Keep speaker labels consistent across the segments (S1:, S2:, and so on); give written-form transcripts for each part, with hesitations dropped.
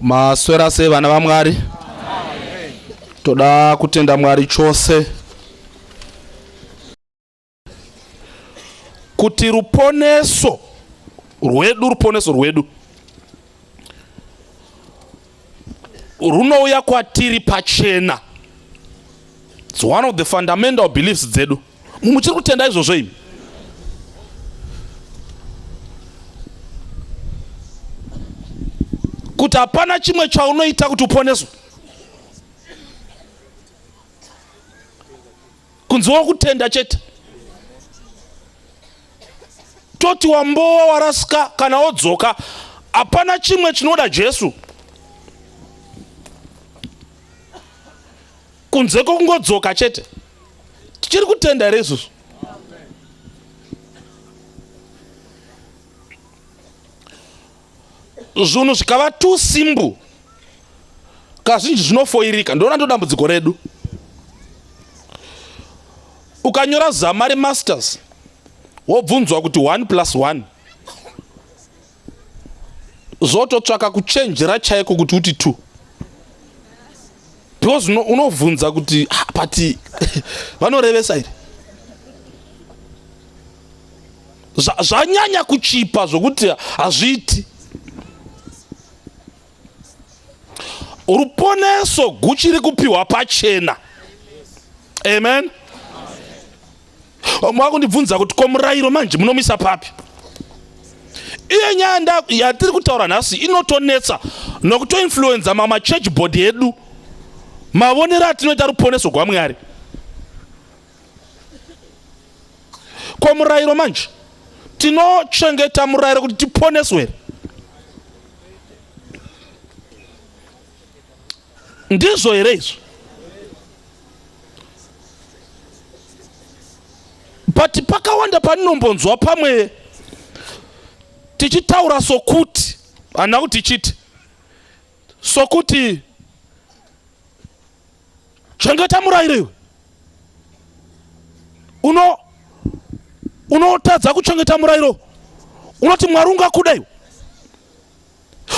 S1: Maswera sei vana vaMwari? Toda kutenda Mwari chose kuti ruponeso rwedu, ruponeso rwedu runouya kwatiri pachena. It's one of the fundamental beliefs dzedu. Muchiri kutenda izvozvo imi? Kuti hapana chimwe chaunoita kuti uponeswe kunze wokutenda chete. Toti wambowa warasika kana wodzoka, hapana chimwe chinoda Jesu kunze kwokungodzoka chete. Tichiri kutenda here izvozvo? Zvinhu zvikava too simple kazhinji zvinofoirika. Ndoona ndo dambudziko redu. Ukanyora zama remasters wobvunzwa kuti 1 plus 1, zvototsvaka kuchenjera chaiko kuti uti 2, because unovhunza kuti ah, but vanorevesa here? Zvanyanya kuchipa zvokuti hazviiti. Ruponeso guchiri kupiwa pachena. Amen. Makundibvunza kuti ko murayiro manje munomisa papi? Iye nyaya yatiri kutaura nhasi inotonetsa nokutoinfluenza mama church body edu, mavonero atinoita ruponeso rwaMwari. Ko murayiro manje, tinochengeta murayiro kuti tiponeswe here? Ndizvo here izvo? But pakawanda paninombonzwa pamwe tichitaura sokuti, handina kuti tichiti sokuti chengeta murayiro iwe, unotadza kuchengeta murayiro, unoti Mwari ungakuda iwe.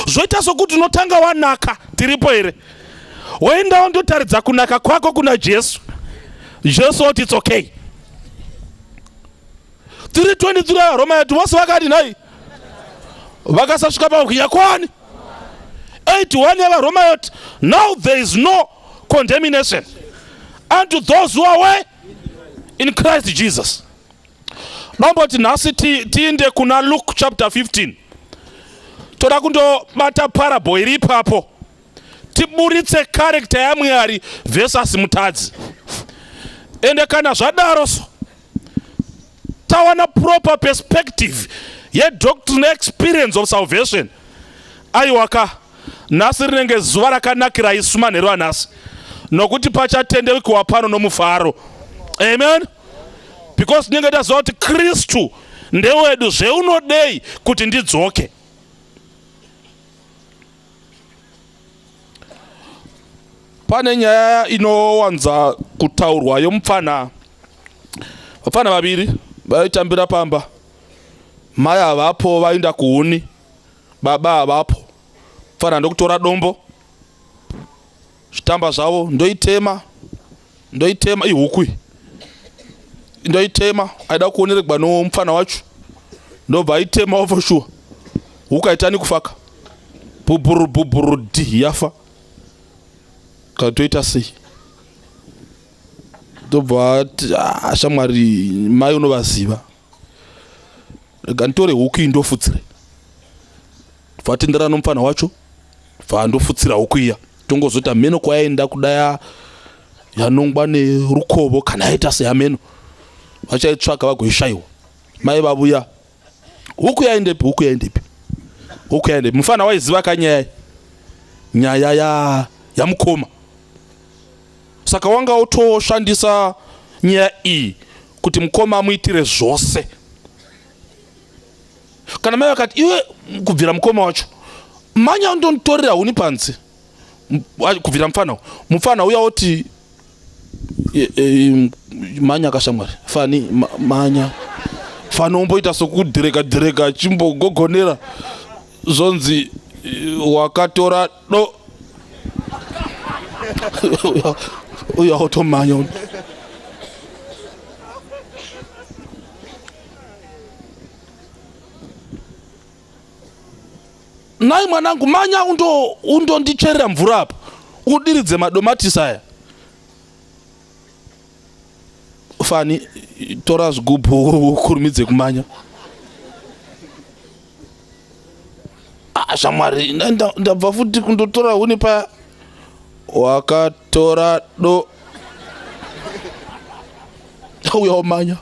S1: Zvoita sokuti unotanga wanaka. Tiripo here? Woenda wandotaridza kunaka kwako kuna Jesu, Jesu oti it's okay. 3:23 Roma yati vose vakati nhai vakasasvika pakubwinya kwani. 81 yaVaRoma yoti now there is no condemnation unto those who are where? In Christ Jesus. Domboti nhasi tiinde kuna Luke chapter 15. Toda kundobata parable iri ipapo, tiburitse character yaMwari versus mutadzi. Ende kana zvadaro so tawana proper perspective yedoctrine experience of salvation. Aiwaka, nhasi rinenge zuva rakanakira isu manheru anhasi, nokuti pachatendeukwa pano nomufaro. Amen. Because tinenge taziva kuti Kristu ndewedu. Zveunodei kuti ndidzoke? Pane nyaya inowanza kutaurwa yomupfana. Vapfana vaviri vaitambira pamba, mai havapo, vaenda kuhuni, baba havapo. Pfana ndokutora dombo, zvitamba zvavo, ndoitema, ndoitema ihuku iyi, ndoitema. Aida kuoneregwa nomupfana wacho, ndobva aitema for sure. Huku haitani kufaka, bhubhuru bhubhuru d yafa. Katoita sei? Ndobva ati, ah, shamwari, mai unovaziva, rega nditore huku iyi ndofutsire. Bva atenderana nomupfana wacho, bva ndofutsira huku iya. Tongozoti hameno kwayaenda, kudaya yanongwa nerukovo kana yaita sehameno, vachaitsvaga vagoishayiwa. Mai vavuya, huku yaendepi? Huku yaendepi? Huku yaendepi? Mufana waiziva kanyaya, nyaya ya yamukoma, saka wanga utoshandisa nyaya iyi kuti mukoma amuitire zvose. Kana mai vakati, iwe kubvira mukoma wacho, manya undonitorera huni panze, kubvira mufana, mufana uya oti, manya kashamwari fani, manya fani, omboita sokudhireka dhireka, chimbogogonera, zvonzi Wakatora do uyo automanya. Nhai mwanangu, manya undondicherera mvura apa, udiridze madomatisi aya. Fani, tora zvigubhu ukurumidze kumanya. Ah, shamwari, ndabva futi kundotora huni paya. Wakatora do uya umanya.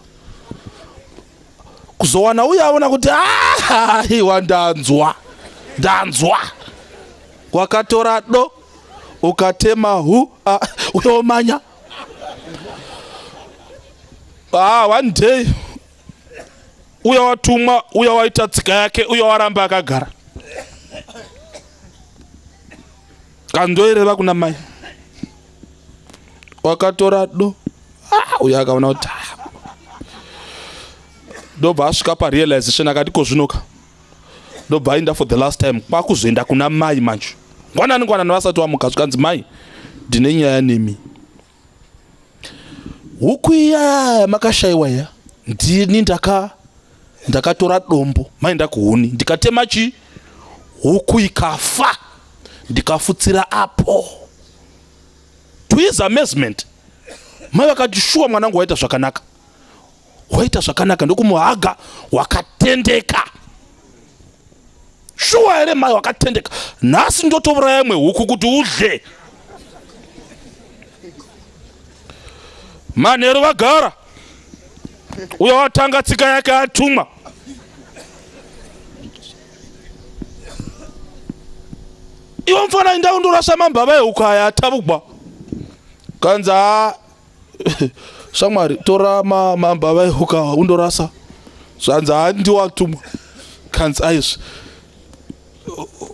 S1: Kuzowana uya aona kuti aiwa, ndanzwa, ndanzwa. Wakatora do ukatema hu uya umanya. Ah, one day uya watumwa, uya waita tsika yake, uya waramba akagara. Kandoireva kuna mai. Wakatora do. Ah, uya akaona kuti ndobva asvika parealization akati ko zvinoka. Ndobva aenda for the last time kwakuzoenda kuna mai manje. Ngwanani ngwanani vasati vamuka, zvikanzi mai, ndine nyaya nemi. Huku iya makashaiwa iya, ndini ndakatora dombo maenda kuhuni ndikatema chi huku ikafa, ndikafutsira apo. To his amazement, mai vakati shuwa mwanangu waita zvakanaka, waita zvakanaka, ndokumuhaga. Wakatendeka shuwa here mai? Wakatendeka. Nhasi ndotouraya imwe huku kuti udye. Manheru vagara, uyo watanga tsika yake atumwa. Iwe mufana, inda undorasa mambava ehuku aya atavugwa. Kanzi ha, shamwari, tora mambava ehuku awa undorasa. Zvanzi ha, ndiwatumwa. Kanzi aizvi,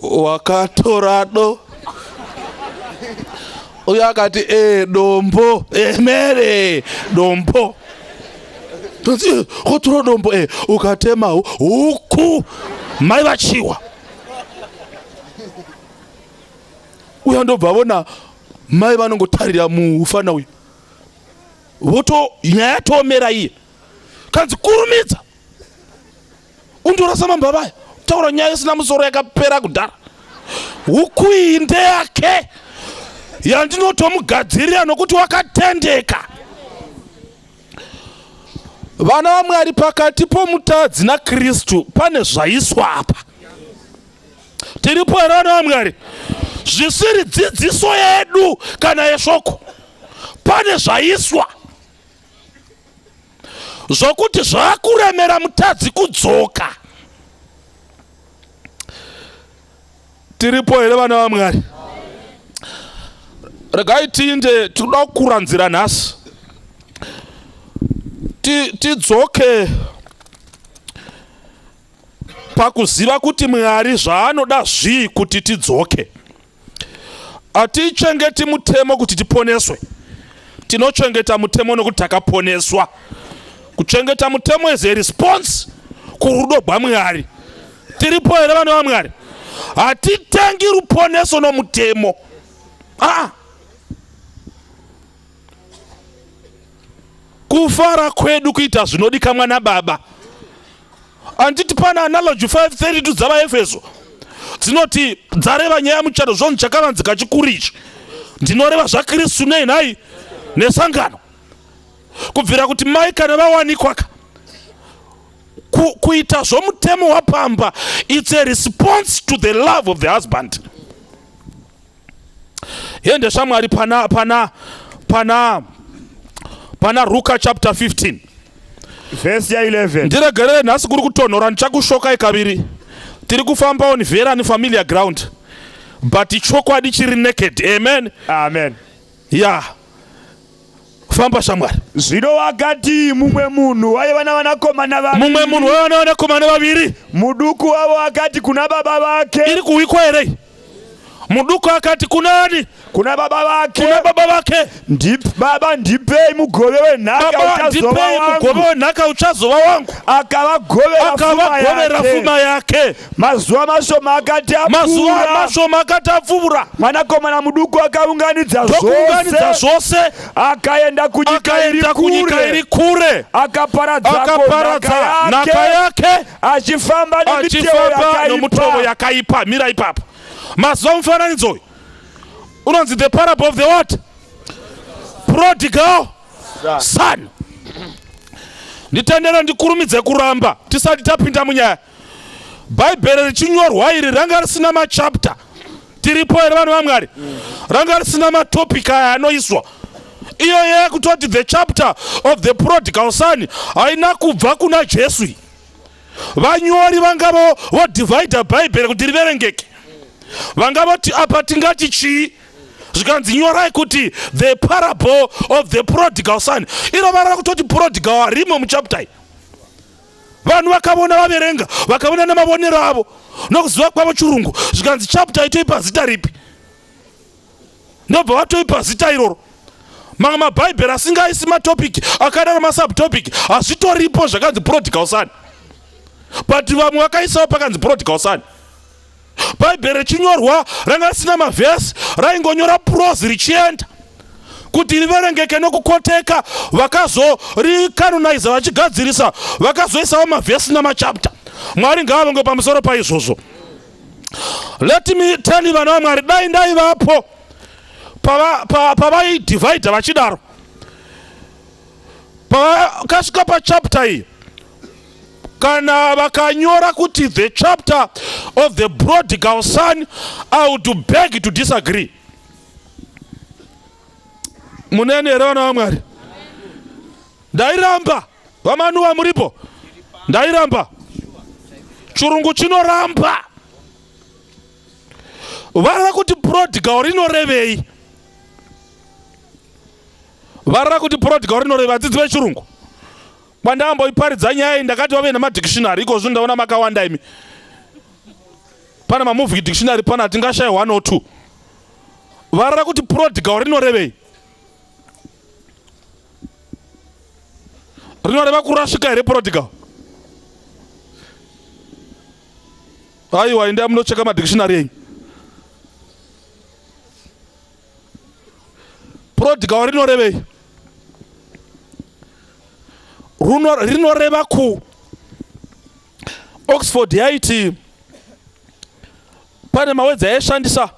S1: wakatora do. Uyo akati e dombo emere dombo. Kotora dombo e ukatema huku. Mai vachiwa. Uyo ndobva vona mai vanongotarira mufana uyu, voto nyaya toomera iye. Kanzi kurumidza undorasa mambava aya, taura nyaya isina musoro yakapera kudhara. Huku iyi ndeyake yandinotomugadzirira nokuti wakatendeka. Vana vaMwari, pakati pomutadzi naKristu pane zvaiswa apa. Tiripo here vana vaMwari? Zvisiri dzidziso yedu kana yeshoko, pane zvaiswa zvokuti zvakuremera mutadzi kudzoka. Tiripo here vana vaMwari? Regai tiinde, tinoda kukura nzira nhasi. Tidzoke pakuziva kuti Mwari zvaanoda zvii kuti tidzoke. Hatichengeti mutemo kuti tiponeswe, tinochengeta mutemo nokuti takaponeswa. Kuchengeta mutemo is a response kurudo rwaMwari. Tiripo here vana vaMwari? Hatitengi ruponeso nomutemo. Ah, kufara kwedu kuita zvinodikamwa nababa. Handiti pana analogy 532 dzavaEfeso dzinoti dzareva nyaya muchato, zvonzi chakavanzika chikuru ichi, ndinoreva zvaKristu nei nhai nesangano. Kubvira kuti mai kana vawanikwaka kuita zvomutemo wapamba, it's a response to the love of the husband. Hende shamwari, pana Ruka chapter 15
S2: vhesi ya11.
S1: Ndiregerere, nhasi kuri kutonhora, ndichakushokai kaviri. Tiri kufamba on very unfamiliar ground, but chokwadi chiri naked. Amen.
S2: Amen.
S1: Ya, famba shamwari.
S2: Zvino wakati, mumwe munhu waiva navanakomana vaviri.
S1: Mumwe munhu waiva navanakomana vaviri.
S2: Muduku wavo akati kuna baba vake.
S1: Iri kuwikwa here? Muduku akati kunani?
S2: Kuna baba vake.
S1: Kuna baba vake.
S2: Ndip, baba ndipei mugove wenhaka
S1: Baba
S2: uchazova
S1: ndipei
S2: wangu.
S1: mugove wenhaka uchazova wangu.
S2: Akavagovera fuma
S1: Akavagovera
S2: yake.
S1: fuma yake.
S2: Mazuva mashoma akati
S1: Mazuva
S2: apfuura,
S1: mashoma akati apfuura,
S2: mwanakomana muduku akaunganidza
S1: ndokuunganidza
S2: zvose,
S1: zvose,
S2: akaenda kunyika iri
S1: akaenda kunyika iri
S2: kure,
S1: kure,
S2: akaparadzako
S1: akaparadza
S2: nhaka
S1: nhaka
S2: yake,
S1: yake
S2: achifamba nemitevo
S1: achifamba nomutovo
S2: yakaipa.
S1: yakaipa. Mira ipapo. Mazuva mufananidzo uyu unonzi the parable of the what? Prodigal son. Nditendere ndikurumidze kuramba tisati tapinda munyaya. Bhaibheri richinyorwa iri ranga risina machapter. Tiripo here vanhu vaMwari? Ranga risina matopic aya anoiswa. Iyo yekutoti the chapter of the prodigal son haina kubva kuna Jesu iyi. Vanyori vanga vodivhaidha Bhaibheri kuti riverengeke. Vanga voti apa tingati chii? Zvikanzi nyorai kuti the parable of the prodigal son. Iro vara kutoti prodigal harimo muchapter iyi. Vanhu vakavona vaverenga, vakavona nemavonero avo nokuziva kwavo chirungu, zvikanzi chapter itoipa zita ripi? Ndobva vatoipa zita iroro. Mamwe mabhaibheri asingaisi matopic akadaro, masubtopic hazvitoripo zvakanzi prodigal son, but vamwe vakaisawo pakanzi prodigal son. Bhaibheri richinyorwa ranga risina mavhesi, raingonyora prose richienda kuti riverengeke nokukoteka. Vakazorikanonaiza vachigadzirisa, vakazoisawo mavhesi namachapter. Mwari ngaavonge pamusoro paizvozvo. Let me tell you, vana vaMwari, dai ndaivapo pavaidhivhaidha vachidaro, pavakasvika pachapter iyi, kana vakanyora kuti the chapter of the prodigal son, I would beg to disagree. Muneni here vana vaMwari? Ndairamba. Vamanuva muripo? Ndairamba. Chirungu chinoramba. Varara kuti prodigal rinorevei? Varara kuti prodigal rinorevei? Vadzidzi vechirungu, kwandamboiparidza nyaya iyi ndakati vave nemadictionary. Iko zvino ndaona makawanda imi. Pane mamovie dictionary, pana hatingashayi 1 or 2. Varara kuti prodigal rinorevei? Rinoreva kurashika here prodigal? Aiwa, endai munocheka madictionary enyu. Prodigal rinorevei? Rinoreva ku Oxford yaiti pane mawedzi aishandisa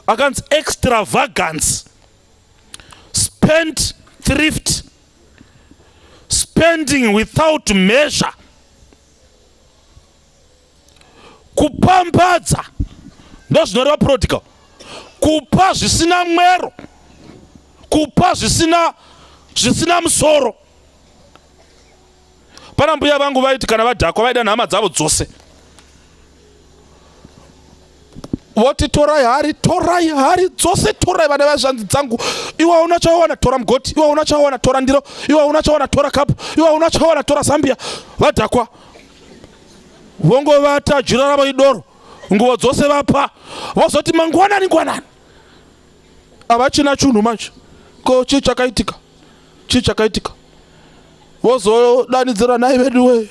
S1: akanzi extravagance, spent thrift, spending without measure, kupambadza. Ndo zvinoreva prodigal, kupa zvisina mwero, kupa zvisina musoro. Pana mbuya vangu vaiti kana vadhakwa vaida nhama dzavo dzose, voti torai hari, torai hari dzose, torai vana vazvanzi dzangu. Iwe hauna chawawana, tora mugoti. Iwe hauna chawawana, tora ndiro. Iwe hauna chawawana, tora kapu. Iwe hauna chawawana, tora zambia. Vadhakwa vongovata, jira ravo idoro, nguvo dzose vapa. Vozoti mangwanani ngwanani havachina chunhu. Manje ko chii chakaitika? Chii chakaitika? Vozodanidzira, nai vedu we.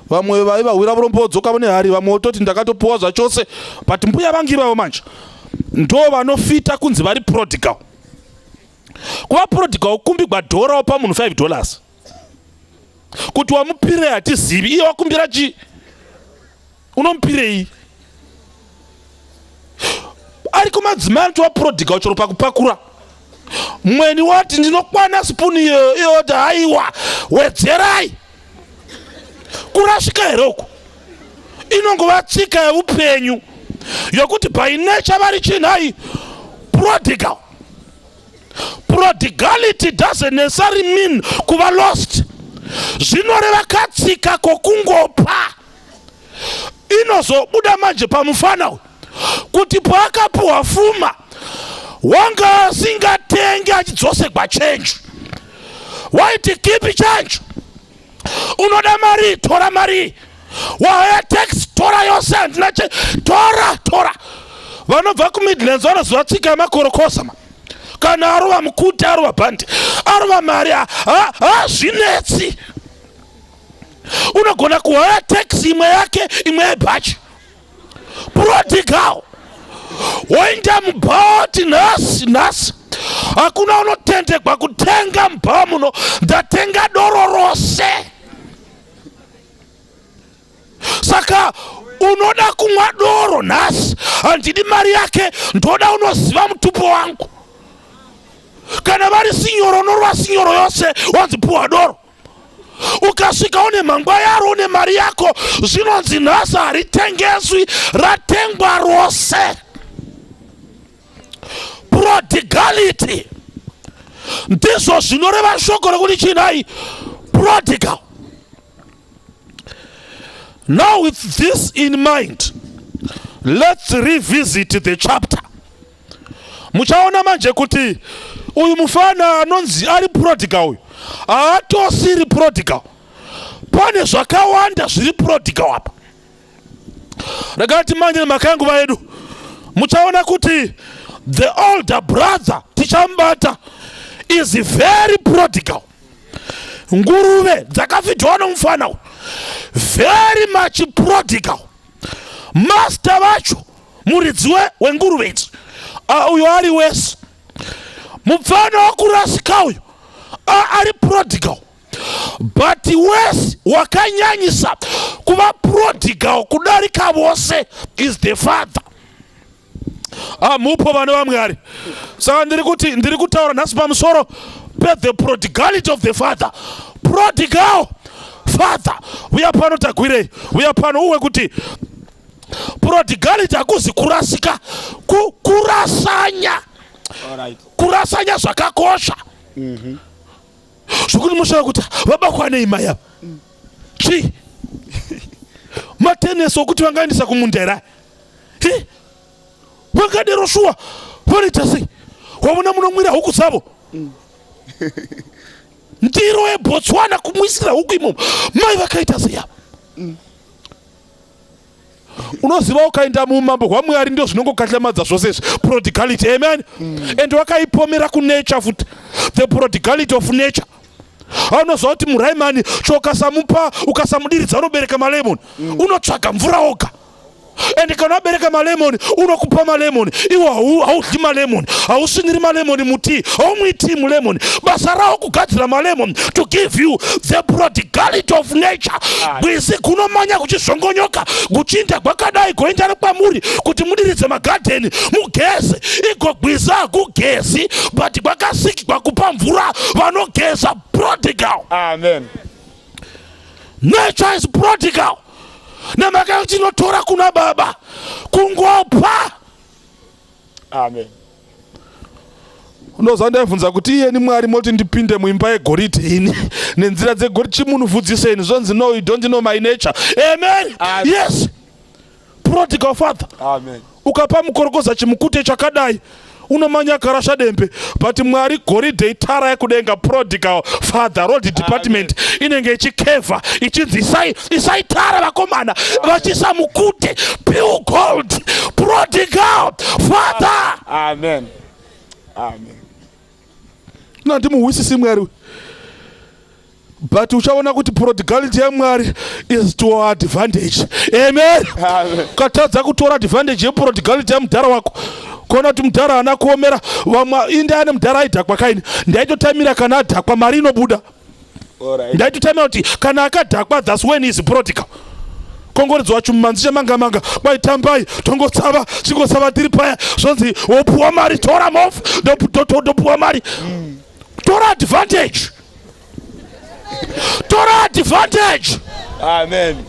S1: Vamwe vaivahwira vurombo vodzoka nehari, vamwe vototi ndakatopuwa zvachose. But mbuya vangu ivavo manje ndo vanofita kunzi vari prodigal. Kuva prodigal kukumbigwa dhora pamunhu, $5, kuti wamupirei hatizivi. Iye wakumbira chii? Unomupirei? Ari kumadzimai anotova prodigal chero pakupakura. Mweni wati ndinokwana sipuni iyoyo, iye woti haiwa, wedzerai. Kurashika here uku? Inongova tsika yeupenyu yokuti by nature vari chinhai? Prodigal. Prodigality doesn't necessarily mean kuva lost. Zvinoreva katsika kokungopa. Inozobuda manje pamufana uyu kuti paakapuhwa fuma wanga asingatenge achidzoserwa chenji. Waiti keep change. Unoda mari, tora mari. Wahaya taxi, tora yose, handina che, tora, tora. Vanobva kuMidlands vanoziva tsika yemakorokoza ma. Kana arova mukuti, arova bhandi, arova mari, hazvinetsi. Unogona kuhaya taxi, imwe yake, imwe yebhachi. Prodigal woenda mubhawa, "Nhasi, nhasi hakuna unotendegwa kutenga mubhawa muno, ndatenga doro rose. Saka unoda kumwa doro nhasi, handidi mari yake, ndoda unoziva mutupo wangu." Kana vari sinyoro, unorova sinyoro yose, wanzi puwa doro. Ukasvika une mhangwa yaro, une mari yako, zvinonzi nhasi haritengeswi, ratengwa rose. Prodigality ndizvo zvinoreva shoko rekuti chinai prodigal. Now, with this in mind, let's revisit the chapter. Muchaona manje kuti uyu mufana anonzi ari prodigal uyu haatosiri prodigal. Pane zvakawanda zviri prodigal apa. Rekati manje nemhaka yenguva yedu, muchaona kuti the older brother tichamubata is very prodigal. Nguruve dzakafidhwa nomufana uyu, very much prodigal. Master vacho, muridzi wenguruve idzi, uyo ari wese mupfana wakurasika uyu, ari prodigal. But wese wakanyanyisa kuva prodigal kudarika vose is the father. Mupo vana vaMwari? Saka ndiri kuti ndiri kutaura nhasi pamusoro pethe prodigality of the father. Prodigal father, uya pano. Tagwirei, uya pano uwe kuti prodigality hakuzi kurasika, kurasanya. Kurasanya zvakakosha zvokuti mushaya kuti vabakwa mai ava chii, matenesi okuti vangaendesa kumunda here? Hi, vangadero shuwa? Vanoita sei? Wavona munomwira huku dzavo, ndiro yeBotswana, kumwisira huku imomo. Mai vakaita sei ava? Unoziva, ukaenda muumambo hwaMwari, ndio zvinongokatyamadza zvose izvi. Prodigality, amen. And wakaipomera kunature futi, the prodigality of nature. Anoziva kuti muraimani cho ukasamupa, ukasamudiridza, unobereka malemoni. Unotsvaga mvura oga. And kana wabereka malemoni, unokupa malemoni. Iwo haudyi malemoni, hausviniri malemoni mutii, haumwi mulemoni. Basa rawo kugadzira malemoni to give you. The prodigality of nature. Gwizi gunomanya kuchizvongonyoka, guchiinda gwakadai, goenda nekwamuri kuti mudiridze magadheni, mugeze. Igo gwizi hakugezi, but gwakasikigwa kupa mvura vanogeza. Prodigal.
S2: Amen.
S1: Nature is prodigal nemhaka yekuti inotora kuna baba kungopa.
S2: Amen.
S1: Unoziva, ndaibvunza kuti iyeni Mwari, moti ndipinde muimba yegoridhe ini nenzira dzegoridhe, chimunubvudziseni? Zvonzi, "No, you don't know my nature." Amen.
S2: Amen.
S1: Yes, prodigal father.
S2: Amen.
S1: Ukapa mukorokoza chimukute chakadai, unomanya karasha dembe. But Mwari, goridhe itara yekudenga. Prodigal father, road department inenge ichikevha, ichinzi isai, isai tara vakomana, vachisa mukute, pure gold. Prodigal father.
S2: Amen. Amen.
S1: Nandimuhwisisi Mwari, but uchaona kuti prodigality yaMwari is to our advantage. Amen.
S2: Amen.
S1: Ukatadza kutora advantage yeprodigality yamudhara wako, kuona kuti mudhara haana kuomera vamwe, inde ane mudhara aidhakwa kaini, ndaitotamira kana adhakwa mari inobuda.
S2: All right.
S1: Ndaitotamira kuti kana akadhakwa, that's when is prodigal. Kongoredzwa chimumanzi chemangamanga, kwaitambai tongotsava, chingotsava tiri paya. Zvonzi wopuwa mari, tora mofu, ndopuwa mari. Tora advantage, tora advantage.
S2: Amen.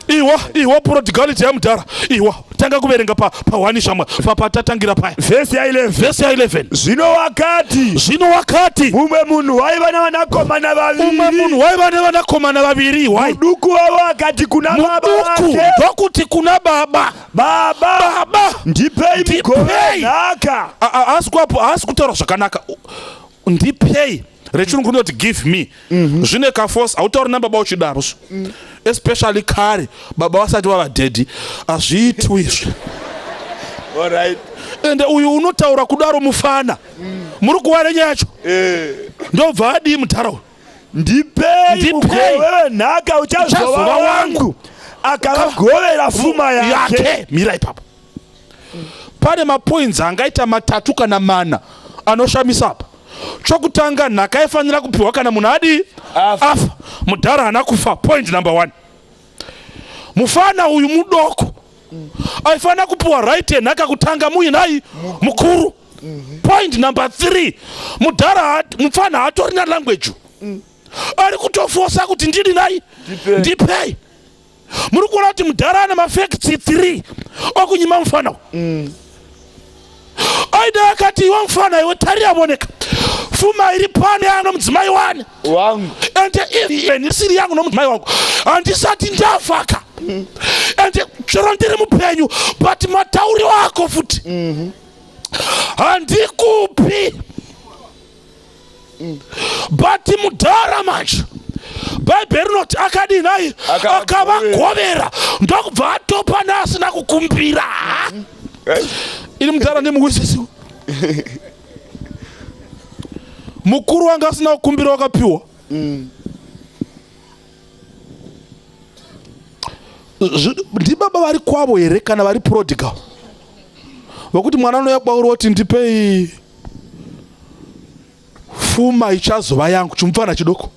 S1: Iwa, iwa, prodigality yamudhara. Iwa, tanga kuverenga pa1 shamwa, patatangira paya.
S2: Vhesi ya11.
S1: Vhesi ya11.
S2: Zvino wakati,
S1: Zvino wakati,
S2: mumwe munhu waiva navanakomana
S1: umwe
S2: vaviri.
S1: Munhu waiva nevanakomana vaviri. Wai
S2: Muduku wavo akati kuna baba
S1: muduku
S2: vake,
S1: ndokuti kuna baba,
S2: "Baba,
S1: "Baba,
S2: ndipei migove
S1: ndipei."
S2: yenhaka."
S1: Haasi kwapo, haasi kutaura zvakanaka. Ndipei. Rechirungu rinoti give me. Zvine kaforce, hautauri nababa uchidaro so. Especially kare baba vasati vava daddy, hazviitwi izvi.
S2: Alright.
S1: Ende uyu unotaura kudaro mufana. Muri kuwa nenyaya yacho. Ndobva adii mudhara uyu?
S2: Ndipei
S1: Ndipei.
S2: mugove wenhaka uchazova
S1: Uchazova
S2: wangu.
S1: wangu.
S2: Akavagovera fuma yake.
S1: Yake. Mira ipapo. Pane mapoints angaita matatu kana mana anoshamisa apa. Chokutanga, nhaka yaifanira kupiwa kana munhu adii?
S2: Afa.
S1: Afa. Mudhara haana kufa. Point number 1. Mufana uyu mudoko aifanira kupiwa right yenhaka kutanga muinai mukuru. Point number 3. Mudhara mufana haatorina language. Ari kutofosa kuti ndidi nai
S2: Ndipei.
S1: ndipei. Muri kuona kuti mudhara ane mafacts 3 okunyima mufana uyu. Aida akati iwe mufana iwe tarira voneka fuma iri pano yano mudzimai wani
S2: Wangu.
S1: Ende even isiri yangu nomudzimai wangu handisati ndafaka, ende chero ndiri mupenyu, but matauriro ako futi handikupi. But mudhara manje, Bhaibheri rinoti akadii nai?
S2: Akavagovera.
S1: Akavagovera, ndokubva atopa neasina kukumbira. Ini mudhara ndimuwisisiwe mukuru wanga asina kukumbira wakapiwa. Ndibaba vari kwavo here kana vari prodigal vokuti mwana anouya kwauri woti ndipei fuma ichazova yangu, chimufana chidoko,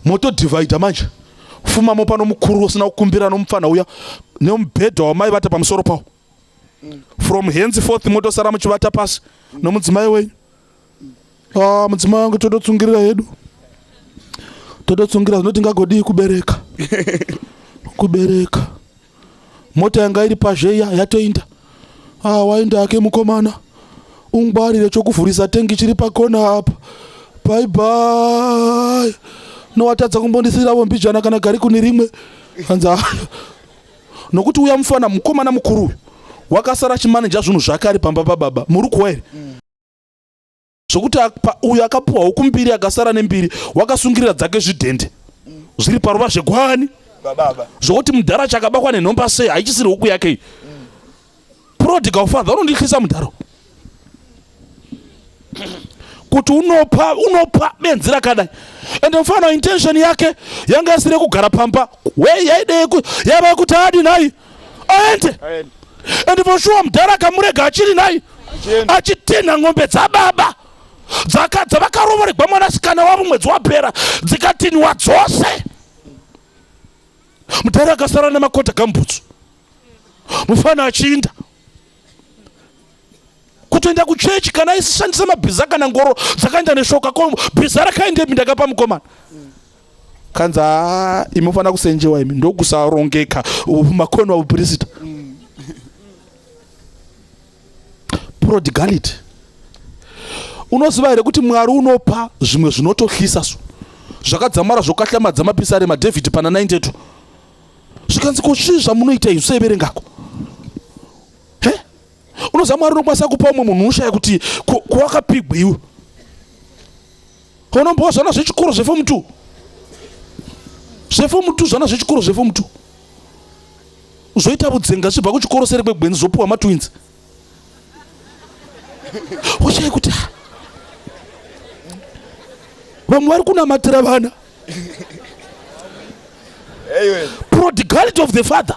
S1: motodhivhaidha manje fuma, mopa nomukuru usina kukumbira nomufana uya nemubhedha wamai vata pamusoro pawo. From henceforth motosara muchivata pasi nomudzimai wenyu. Ah, mudzimai wangu, tototsungirira hedu, tototsungirira zvinoti ngagodii kubereka kubereka. Mota yanga iri pazhe iya yatoinda. Ah, wainda ake mukomana, ungwarire chokuvhurisa tengi chiri pakona apa. Bye bye. Nowatadza kumbondisiravo mbijana kana gari kuni rimwe. Hanzi "Ah." Nokuti uya mufana mukomana mukuru uyu wakasara achimaneja zvinhu zvake ari pamba pababa. Muri kuwa here zvokuti uyu akapuwa huku mbiri, akasara nembiri, wakasungirira dzake zvidhende zviri paruva zvegwani?
S2: Baba.
S1: Zvokuti mudhara chakabakwa nenhomba sei, haichisiri huku yake iyi. Prodigal father unondityisa mudhara kuti unopa unopa benzi rakadai. Ende mufana intention yake yanga isiri yekugara pamba, we yaide yaiva yekuti adi nai aende.
S2: Aende.
S1: And for sure mudhara akamurega achiri nai
S2: Achienda.
S1: achitinha ng'ombe dzababa dzavakarovoregwa mwanasikana wavo mwedzi wapera, dzikatinhwa dzose. Mudhara akasara nemakota gambutsu, mufana achiinda kutoenda kuchechi kana aishandisa mabhiza kana ngoro dzakaenda neshoka. Ko bhiza rakaendepi? Ndakapa mukomana. Kanzi haa, imi mufanira kusenjewa imi, ndokusarongeka makono aupirisita. Prodigality. Unoziva here kuti Mwari unopa zvimwe zvinotohlisa so zvakadzamara zvokahlamadzama Mapisarema David pana 92, zvikanzi ko zvii zvamunoita izvi seiverengako he? Unoziva Mwari unokwanisa kupa umwe munhu unoshaya kuti kuwakapigwa iwe. Unombowa zvana zvechikoro zvefomu 2, zvefomu 2, zvana zvechikoro zvefomu 2 zvoita vudzenga zvichibva kuchikoro seri kwegwenzi, zvopiwa matwins, woshaya kuti ah, vamwe vari kunamatira vana.
S2: Amen.
S1: Prodigality of the father.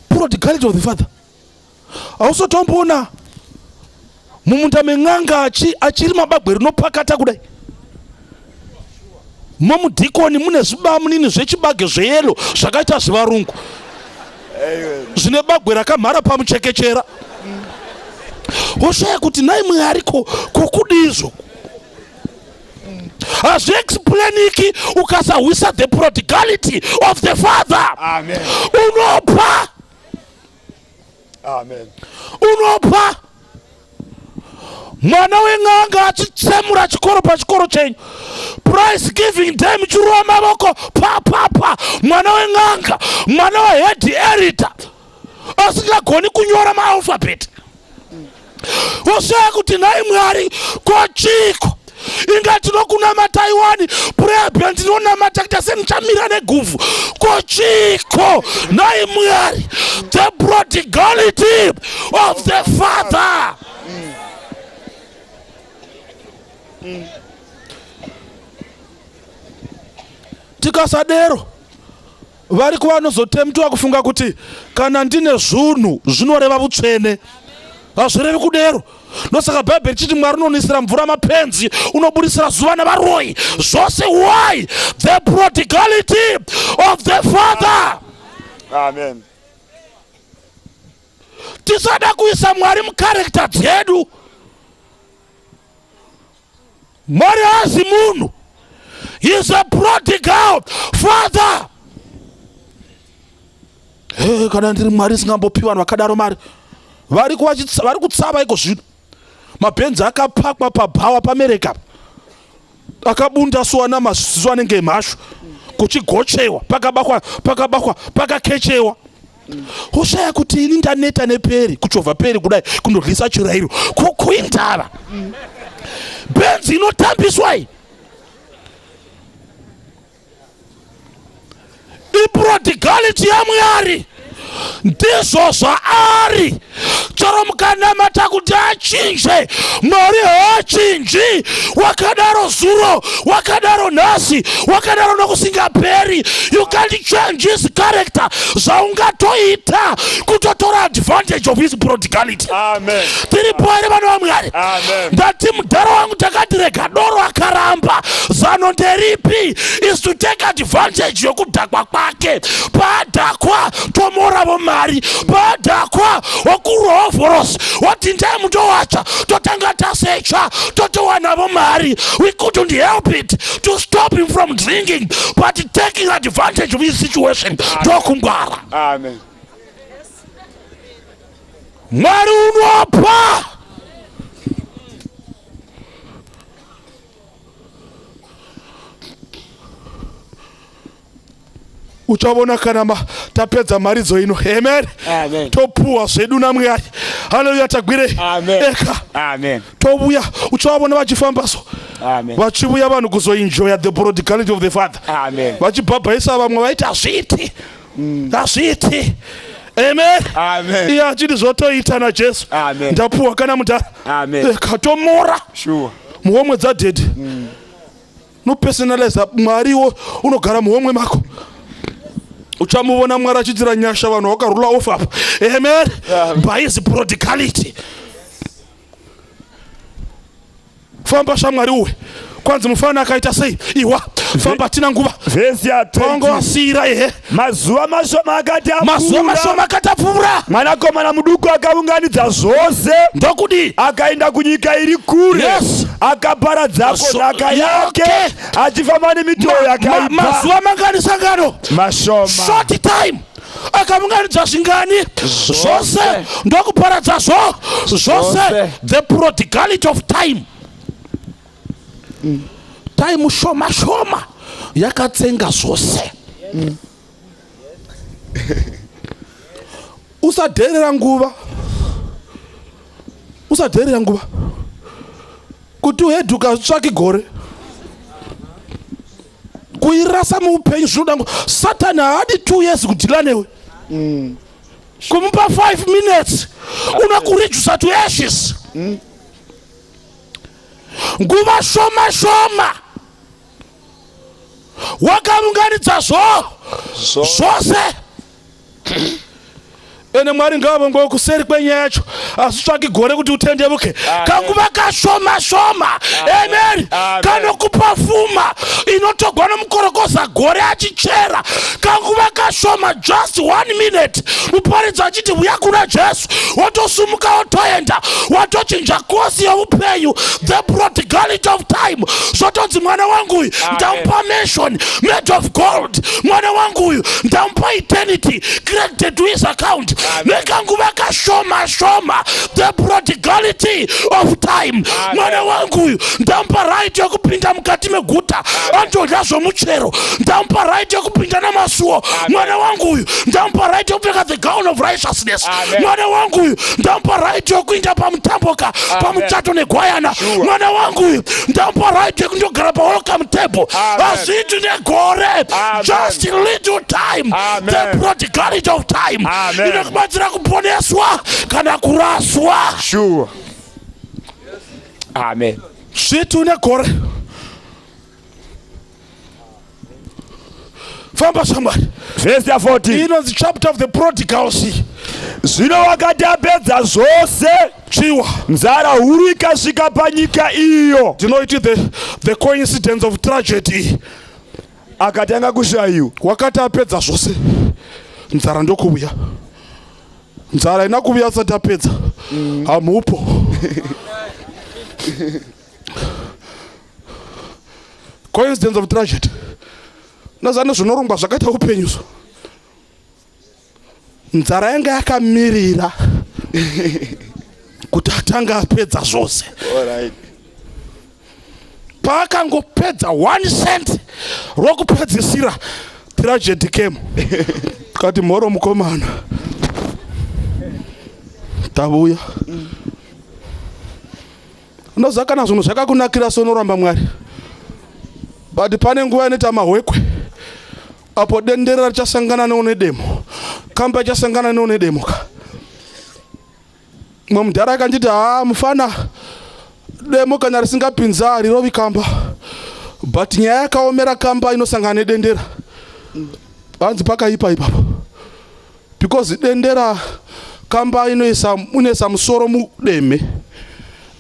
S1: Prodigality of the father. Hausotomboona mumunda men'anga achiri mabagwe rinopakata kudai, momudhikoni mune zvibamunini zvechibage zveyelo zvakaita zvivarungu
S2: Amen.
S1: zvine bagwe rakamhara pamuchekechera, woshaya kuti nai Mwari, ko kokudizvo hazviexplainiki ukasahwisa the prodigality of the father.
S2: Amen.
S1: Unopa.
S2: Amen.
S1: Unopa mwana wen'anga achitsemura chikoro pachikoro chenyu, prize giving day muchirova mavoko pa pa pa. Mwana wen'anga, mwana wahead editor. Asingagoni kunyora maalfabet. Woshaya kuti nhai Mwari, kochiko inga tinokunamatai wani, prayer band tinonamata kuita semuchamira neguvhu, kochiko nhai Mwari? The prodigality of the Father. Tikasadero, vari kuvanozotemptwa kufunga kuti kana ndine zvunhu zvinoreva vutsvene. Hazvirevi kudero. Ndosaka Bhaibheri chiti Mwari unonisira mvura mapenzi, unoburisira zuva navaroyi zvose. Why? The prodigality of the Father.
S2: Amen.
S1: Tisada kuisa Mwari mucharacter dzedu. Mwari haazi munhu. He is a prodigal father. Hey, kana ndiri Mwari, singambopi vanhu vakadaro mari. Vari kutsava iko zvino, mabhenzi akapakwa pabhawa pamereka, akabunda suwana maziso anenge emhashu, kuchigochewa, pakabakwa, pakabakwa, pakakechewa. Ushaya kuti ini ndaneta neperi kuchovha peri kudai kundodlisa chirayiro kukuindava. Bhenzi inotambiswa iyi iprodigality yaMwari. Ndizvo zvaari. Chero mukanamata kuti achinje, Mwari haachinji. Wakadaro zuro, wakadaro nhasi, wakadaro nokusingaperi. You can't change his character. Zvaungatoita kutotora advantage of his prodigality.
S2: Amen.
S1: Tiripo here, vana vaMwari?
S2: Amen.
S1: Ndati mudhara wangu takati rega doro, akaramba. Zano nderipi? Is to take advantage yokudhakwa kwake. Paadhakwa, tomoravo mari. Paadhakwa, wokurwa ovhorosi, woti ndai mutowacha, totanga tasecha, totowanavo mari. We couldn't help it to stop him from drinking, but taking advantage of his situation ndokungwara.
S2: Amen.
S1: Mwari unopa. Uchavona kana tapedza mharidzo ino, amen.
S2: Amen.
S1: Topuwa zvedu naMwari. Haleluya, tagwirei.
S2: Amen.
S1: Eka.
S2: Amen.
S1: Tovuya, uchavona vachifamba so.
S2: Amen.
S1: Vachivuya vanhu kuzoenjoya the prodigality of the Father.
S2: Amen.
S1: Vachibhabhaisa vamwe, vaiti hazviiti, hazviiti. Amen.
S2: Amen.
S1: Iye achiti zvotoita naJesu.
S2: Amen.
S1: Ndapuwa kana mudhara.
S2: Amen.
S1: Eka, tomora.
S2: Sure.
S1: Muhomwe dzadhedhi nopersonaliza Mwariwo unogara muhomwe mako. Uchamuvona Mwari achiitira nyasha vanhu vakarula off apa, amen, by his prodigality. Famba shamwari uwe. Kwanzi mufana akaita sei? Iwa famba, tina nguva.
S2: Vhesi ya
S1: Pawanga
S2: 20.
S1: wasiyira, ehe.
S2: Mazuva mashoma akati
S1: Mazuva
S2: apfuura,
S1: mashoma akati apfuura,
S2: mwanakomana muduku akaunganidza zvose,
S1: ndokudii?
S2: Akaenda kunyika iri kure, akaparadzako nhaka yake,
S1: yake.
S2: Achifamba nemitoo yakaipa.
S1: Mazuva mangani, sangano?
S2: Mashoma.
S1: Short time. Akaunganidza zvingani? Zvose. Ndokuparadza zvo zvose.
S2: Zvose.
S1: The prodigality of time. Time shoma shoma yakatsenga zvose. Usadherera nguva, usadherera nguva. Kuti uhedhuka tsvaki gore kuirasa muupenyu zvinoda Satani haadi 2 years kudeala newe. Kumupa 5 minutes, unokuredusa to ashes. Nguva shoma shoma wakaunganidza zvo zvose. Ene Mwari ngavongowe kuseri kwenyaya yacho. Asi tsvaki gore kuti utendevuke. Kanguva kashoma shoma, amen,
S2: Amen.
S1: kanokupa fuma inotogwa nomukorokoza gore achichera. Kanguva kashoma, just one minute, muparidzi achiti uya kuna Jesu, wotosumuka wotoenda, watochinja course yeupenyu. The prodigality of time. Zvotonzi mwana wangu uyu ndamupa mansion made of gold, mwana wangu uyu ndamupa eternity credited to his account. Nekanguva kashoma shoma, the prodigality of time. Mwana wangu uyu ndamupa right yekupinda mukati meguta andodya zvomuchero. Ndamupa right yekupinda namasuo. Mwana wangu uyu ndamupa right yekupfeka the gown of righteousness. Mwana wangu uyu ndamupa right yekuinda pamutamboka pamuchato negwayana. Mwana wangu uyu ndamupa right yekundogara pawelcome table. Hazviiti negore, just little time.
S2: Amen.
S1: The prodigality of time
S2: Amen.
S1: inokubatsira kuponeswa kana kuraswa.
S2: Sure. Amen.
S1: Zviiti negore. Famba shamwari.
S2: Verse ya 14.
S1: Inonzi chapter of the prodigals.
S2: Zvino wakati apedza zvose,
S1: Chiwa.
S2: nzara huru ikasvika panyika iyo,
S1: Ndinoiti the coincidence of tragedy.
S2: Akatanga kushayiwa.
S1: Wakati apedza zvose, nzara ndokuuya. Nzara ina kuuya asati apedza, hamupo. Coincidence of tragedy. Nazane zvinorongwa zvakaita upenyu so. Nzara yanga yakamirira kuti atanga apedza zvose. Paakangopedza 1 cent rokupedzisira, tragedy came. Kati mhoro mukomana, tavuya. Unoziva kana zvinhu zvakakunakira sonoramba Mwari, but pane nguva inoita mahwekwe apo dendera richasangana neune demo, kamba ichasangana neune demo ka. Mwe mudhara akanditi, "Haa mufana, demo kana risingapinza harirovi kamba, but nyaya yakaomera kamba inosangana nedendera." Hanzi pakaipa ipapo because dendera, kamba inoisa musoro mudeme.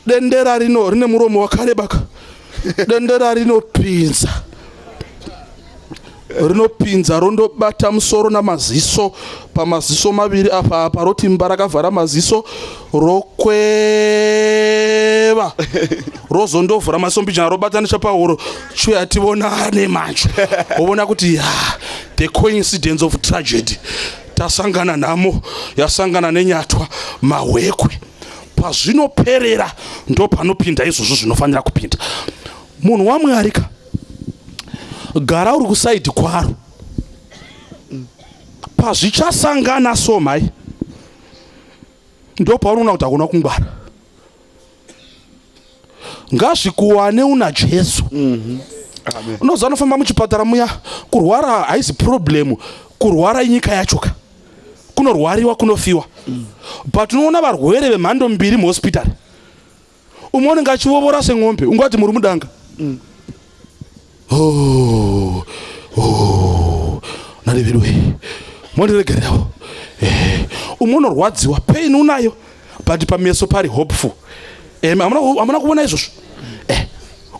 S1: Dendera rino rine muromo wakareba ka. Dendera rinopinza, rinopinza, rondobata musoro namaziso, pamaziso maviri apa apa, rotimba rakavhara maziso, rokweva, rozondovhura maziso mbijana, robata nechapahuro. Chiuya tivonane manje. Wovona kuti ya, the coincidence of tragedy, tasangana. Nhamo yasangana nenyatwa, mahwekwe. Pazvinoperera ndo panopinda izvozvo zvinofanira kupinda. Munhu waMwari ka, gara uri kuside kwaro pazvichasangana. So mhai, ndo paunoona kuti hakuna kungwara. Ngazvikuwane una Jesu. Unoziva, unofamba muchipatara muya, kurwara haisi problem. Kurwara inyika yacho ka, kunorwariwa, kunofiwa. But unoona varwere vemhando mbiri muhospitari. Umwe unenge achivovora semwombe, ungati muri mudanga. Oh, narivedwe mondiregererawo. Umwe unorwadziwa, pain unayo, but pameso pari hopeful. Hamuna kuona izvozvo?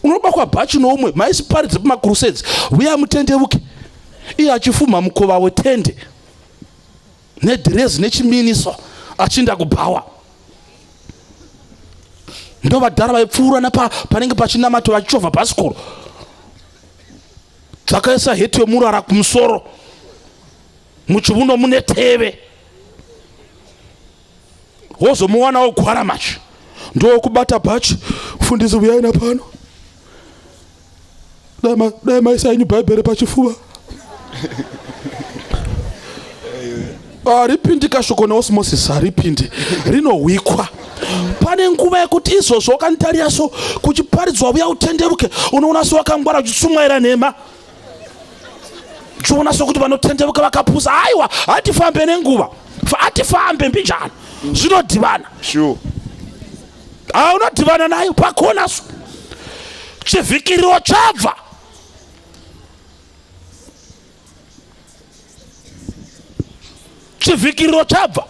S1: Unobakwa bhachi noumwe maisiparidze pamacrusades, uya mutendevuke, iye achifumha mukova wetende nedhirezi nechiminiso achiinda kubhawa. Ndo vadhara vaipfuura napa panenge pachinamato vachichovha bhasikoro, dzakaisa heti yomurara kumusoro, muchiuno mune teve. Wozomuwanawo gwara machi ndokubata bhachi, "Mufundisi, uyai napano. Dai maisa henyu Bhaibheri pachifuva." Haripindi kashoko neosmosis, haripindi, rinohwikwa. Pane nguva yekuti izvozvo wakanditarira so kuchiparidzwa, "Uya utenderuke," unoona so wakangwara uchitsumwaira nhema, chiona sokuti vanotenderuka vakapusa. Aiwa, hatifambe nenguva, hatifambe mbijana, zvinodhivana. Haunodhivana nayo pakona so chivhikiriro chabva. Chivhikiriro chabva,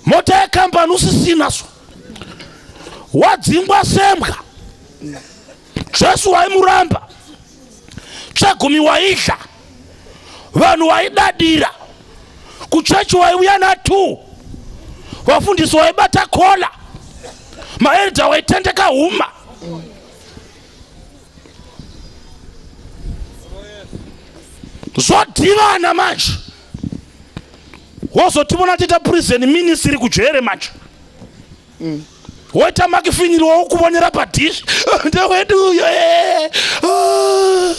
S1: mota yekambani usisina, so wadzingwa sembwa. Jesu waimuramba, chegumi waidya, vanhu vaidadira, kuchechi waiuya na2, vafundisi waibata kola, maelders waitendeka huma. Zvodhivana manje. Wozotivona tiita prison ministry kujere manje. Woita makifinyiri waukuvonera padhishi ndewedu uyo. Ah.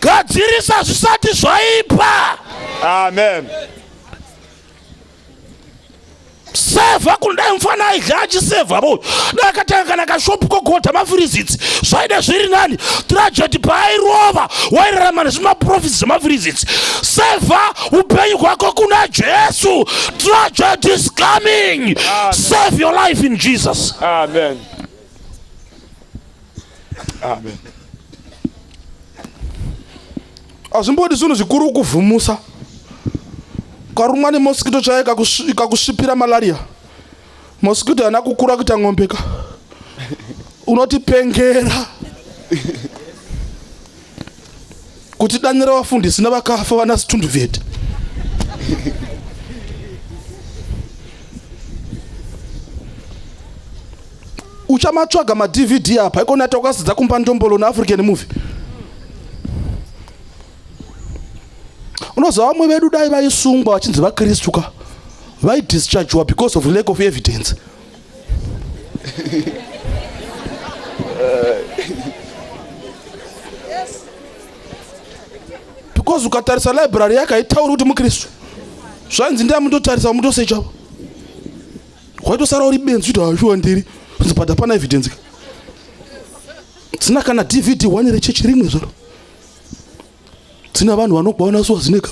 S1: Gadzirisa zvisati zvaipa.
S2: Amen.
S1: Sevha kundai mufana aidya achisevha bo dai akatanga kana kashopu kogodha mafirizitsi zvaida zviri nani. Tragedy paairova wairarama nezvimaprofits zvemafirizitsi. Sevha upenyu hwako kuna Jesu. Tragedy is coming.
S2: Amen.
S1: Save your life in Jesus.
S2: Amen. Amen.
S1: Hazvimbodi zvinhu zvikuru kuvhumusa. Karumwa nemosquito chaiyo ikakusvipira malaria. Mosquito haina kukura kuita ng'ombe ka. Unotipengera. Kuti danira vafundisi navakafa vana Situnduvete. Uchamatsvaga maDVD apa ikona takasidza kumba ndombolo naAfrican movie. Unoziva vamwe vedu dai vaisungwa vachinzi vaKristu ka, vaidischargewa because of lack of evidence. Because ukatarisa library yake haitauri kuti muKristu. Zvainzi ndiye mutotarisa mutosecha. Waitosara uri benzi kuti hashuwa ndiri. Zvinzi but hapana evidence ka. Dzina kana DVD one rechechi rimwe zvaro. Dzina vanhu vanogwaona suwa zineka.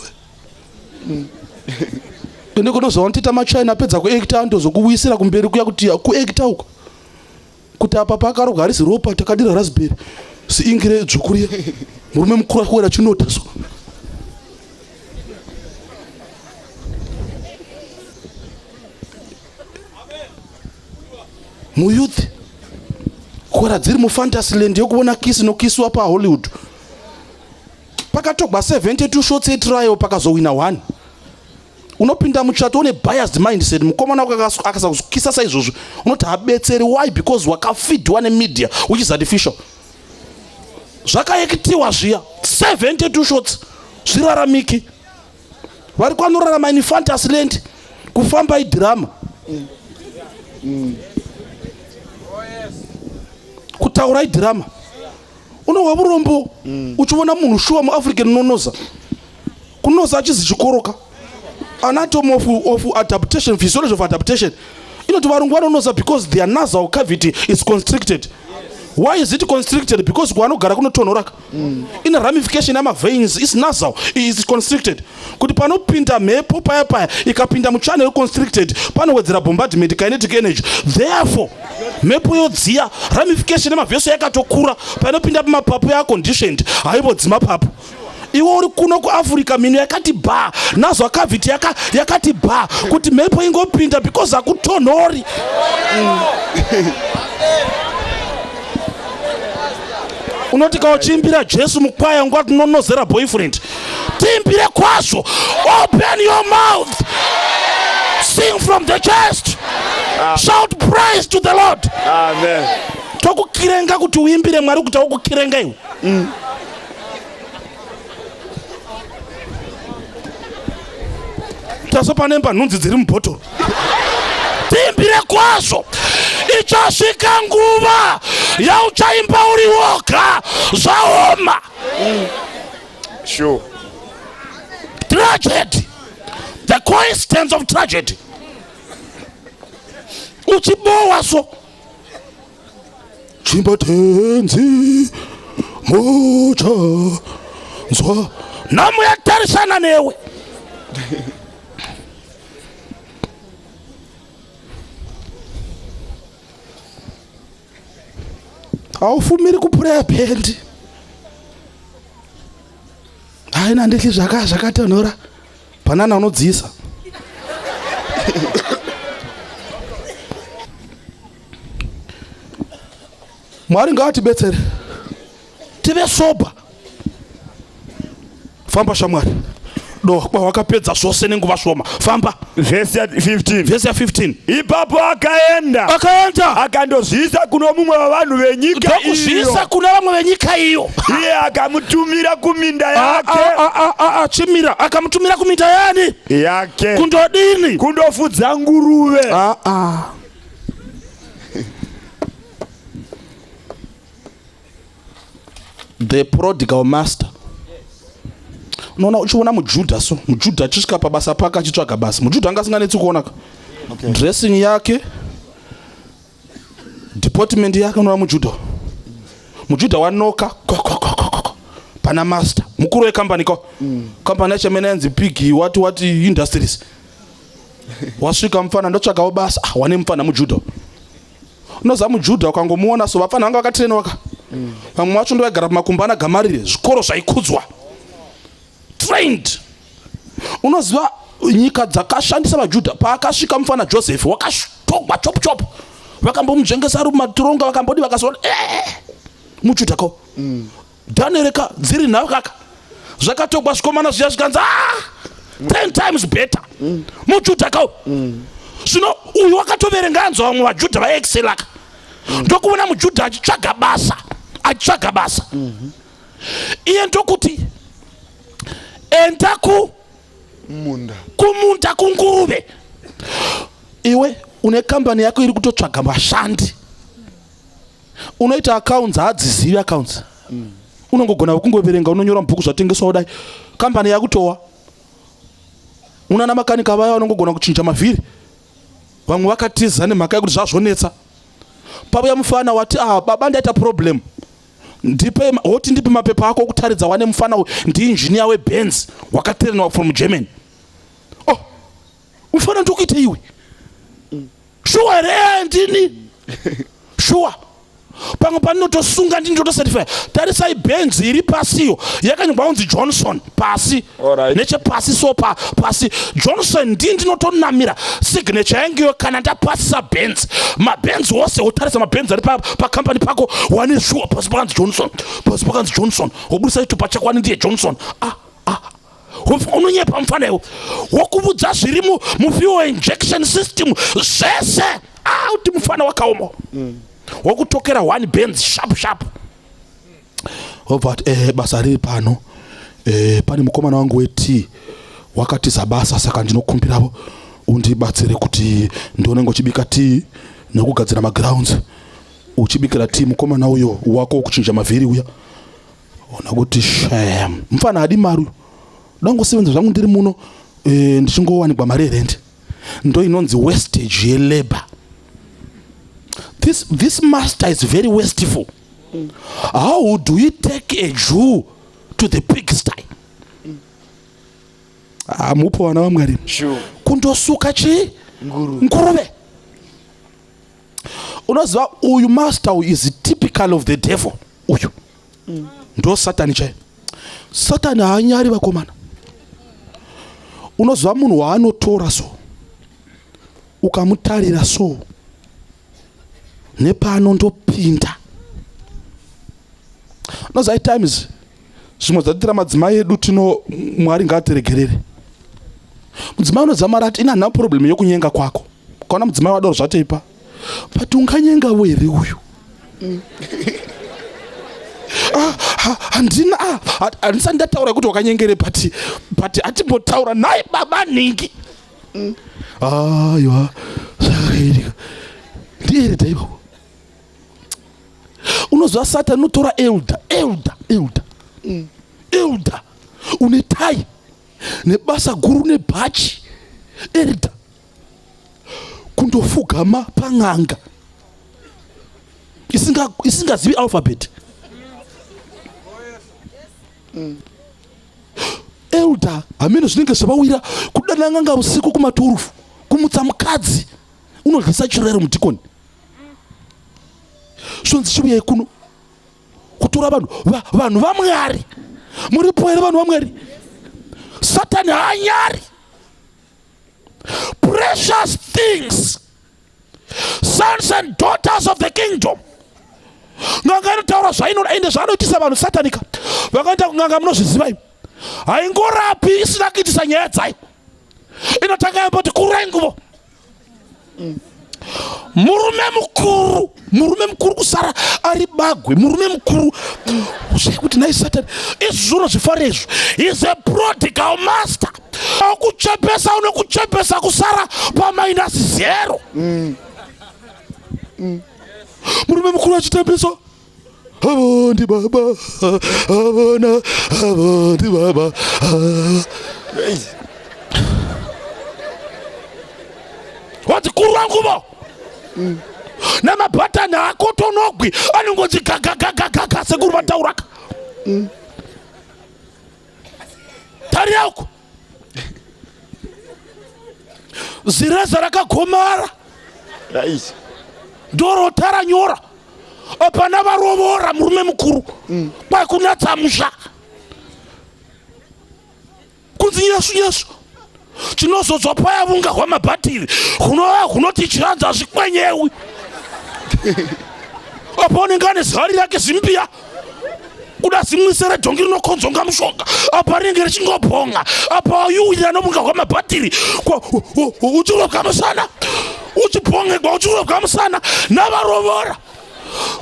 S1: Ende kunozoona tita maChina apedza kuacta andozokuwisira kumberi kuya kuti kuacta uko. Kuti apa pakarogwa harisi ropa takadira raspberry. Siingi redzvuku riya. Murume mukuru akuwera chinota so. Muyouth kuwera dziri mufantasyland yokuona kisi nokisiwa paHollywood. Pakatogwa 72 shots etrial pakazowina 1. Unopinda muchato une biased mindset. Mukomana wako akasakukisa saizvozvo unoti habetseri. Why? Because wakafidwa nemedia which is artificial. Zvakaekitiwa zviya 72 shots zviraramiki. Vari kwanorarama in fantasyland kufamba idhirama. Kutaura idhirama. Unohwa vurombo uchiona munhu shuwa muAfrican unonoza. Kunoza achizi chikoroka. Anatomy of adaptation, physiology of adaptation. Inoti varungu vanonoza because their nasal cavity is constricted. Why is it constricted? Because kwaanogara kunotonhoraka. Ine ramification yama veins, is nasal, is constricted. Kuti panopinda mhepo paya paya, ikapinda muchannel constricted, panowedzera bombardment kinetic energy. Therefore, mhepo yodziya, ramification yemavheso yakatokura, panopinda pamapapu yaconditioned, haibodzi mapapu. Iwe uri kuno kuAfrica mhino yakati ba, nasal cavity yakati ba, kuti mhepo ingopinda because hakutonhori. Unoti ka uchiimbira Jesu mukwaya nguva tinonozera boyfriend. Tiimbire kwazvo. Open your mouth. Sing from the chest. Shout praise to the Lord.
S2: Amen.
S1: Tokukirenga kuti uimbire Mwari kuti akukirenga iwe. Taso pane nhunzi dziri mubhotoro. Tiimbire kwazvo. Ichasvika nguva yauchaimba uri woga zvaoma.
S2: Sure.
S1: Tragedy. The coincidence of tragedy. Uchibowa so. Chimba tenzi mucha nzwa nhamo yatarisana newe. Haufumiri kuprayer band. Haina ndihli zvakatonhora. Banana unodziisa. Mwari ngaatibetsere tive sober. Famba shamwari. Do kwawakapedza zvose nenguva shoma. Famba.
S2: Vhesi ya 15.
S1: Vhesi ya 15.
S2: Ipapo akaenda.
S1: Akaenda.
S2: Akandozviisa kuno mumwe wavanhu venyika iyo.
S1: Ndokuzviisa kuna vamwe venyika iyo.
S2: Iye akamutumira kuminda yake.
S1: Chimira. Akamutumira kuminda yani?
S2: Yake.
S1: Kundodini?
S2: Kundofudza nguruve.
S1: The prodigal master. Unoona uchiona muJudha so, muJudha achisvika pabasa pake achitsvaga basa. Mujudha anga asinganetsi kuona ka.
S2: Okay.
S1: Dressing yake, department yake unoona muJudha. Mujudha wanoka ko ko ko ko ko. Pana master, mukuru wecompany ko. Company yacho imene yanzi Piggy what what industries. Wasvika mufana ndotsvagawo basa. Ah, wane mufana muJudha. Unoziva muJudha ukangomuona so vapfana vanga vakatrainwa ka. Vamwe vacho ndovaigara pamakumbo ana Gamarire, zvikoro zvaikudzwa. Trained. Unoziva nyika dzakashandisa vaJudha paakasvika mufana Joseph wakatogwa chop chop. Vakambomudzvengesa ari mumatironga vakambodi vakazoona muJudha ko. Daniel ka dziri nhau kaka. Zvakatogwa zvikomana zviya zvikanzi 10 times better. Mujudha ko. Zvino uyu wakatoverenga anzwa vamwe vaJudha vaexcelaka. Ndokuona muJudha achitsvaga basa, achitsvaga basa. Iye ndokuti enda ku
S2: munda,
S1: kumunda kunguruve. Iwe une kambani yako iri kutotsvaga vashandi. Unoita accounts, haadzizivi accounts. Unongogona kungoverenga, unonyora mubhuku zvatengeswa kudai. Kambani yakutowa. Unana makanika vaya vanongogona kuchinja mavhiri. Vamwe vakatiza nemhaka yekuti zvazvonetsa. Pauya mufana wati baba ndaita problem. Ndipe hoti ndipe mapepa ako okutaridza wane mufana uyu ndi engineer weBenz wakatrainwa from Germany. Oh, mufana ndokuita iwe. Sure here ndini? Sure. Pamwe paninotosunga ndini ndotocertify. Tarisai Benz iri pasiyo yakanyorwa kunzi Johnson pasi.
S2: Alright.
S1: Nechepasi so pasi Johnson ndini ndinotonamira signature yangu iyo kana ndapasisa Benz. MaBenz wose wotarisa maBenz ari pacompany pako wane sure pasi pakanzi Johnson. Pasi pakanzi Johnson. Wobudisa chitupa chako wani ndiye Johnson. Unonyepa mufana iwe. Wokuvudza zviri mufuel injection system zvese. Kuti mufana wakaoma. Wokutokera one Benz sharp sharp. Wobva ati basa riri pano. Pane mukomana wangu wetea wakatiza basa saka ndinokumbiravo undibatsire kuti ndionenge uchibika tea nekugadzira magrounds. Uchibikira tea mukomana uyo wako wekuchinja mavhiri uya. Ona kuti shame. Mufana haadi mari uyu. Dangosevenza zvangu ndiri muno ndichingowanikwa mari yerent. Ndo inonzi wastage yelabor. This master is very wasteful. How do you take a Jew to the pigsty? Mupo vana vaMwari.
S2: Sure.
S1: Kundosuka chi?
S2: Nguruve.
S1: Nguruve. Unoziva uyu master uyu is typical of the devil. Uyu. Ndo Satani chaiye. Satani haanyari vakomana. Unoziva munhu waanotora so. Ukamutarira so. Nepano ndopinda. Unoziva at times zvimwe zvatitira madzimai edu tino Mwari ngaatiregerere. Mudzimai unoziva Mwari ati ina handina problem yokunyenga kwako. Ukaona mudzimai wadaro zvateipa. But unganyengavo here uyu? Handina, handisati ndataura kuti wakanyengere, but hatimbotaura naye baba nhingi. Aiwa, zvakaitika. Ndiye daivo. Unoziva Satani unotora elder, elder, elder. Elder. Une tai nebasa guru nebhachi. Elder. Kundofugama pang'anga. Isingazivi alphabet. Elder, hameno zvinenge zvavawira kudana n'anga usiku kumaturufu, kumutsa mukadzi unodyisa chirero mudhikoni. Zvonzi chiuyai kuno kutora vanhu, vanhu vaMwari. Muripo here vanhu vaMwari? Satani haanyari. Precious things, sons and daughters of the kingdom. N'anga inotaura zvainoda, ende zvaanoitisa vanhu satanika. Vakaenda kun'anga munozviziva imi. Haingorapi isina kuitisa nyaya dzayo. Inotanga yamboti kurai nguvo. Murume mukuru, murume mukuru kusara ari bagwe, murume mukuru usai kuti nhai Satani, izvi zvinozvifara izvo. Is a prodigal master. Okuchepesa unokuchepesa kusara paminus 0. Murume mukuru achitambiswa avo ndi baba, avona avo ndi baba. Wanzi kurwa nguvo namabhatani akotonogwi anongonzi gagagagagaga sekuru vatauraka. Tarira uko zireza rakagomara ndorotara nyora apana varovora murume mukuru kwakunatsa musha kunzi nyesu nyesu chinozodzwa paya vunga hwamabhatiri hunova hunoti chiranza zvikwenyewi apa unenge ane zari rake zimbiya kuda zimwise redhongi rinokonzonga mushonga apa rinenge richingobhonga apa yuwira nobunga hwamabhatiri uchirobwa musana uchibhongegwa uchirobwa musana navarovora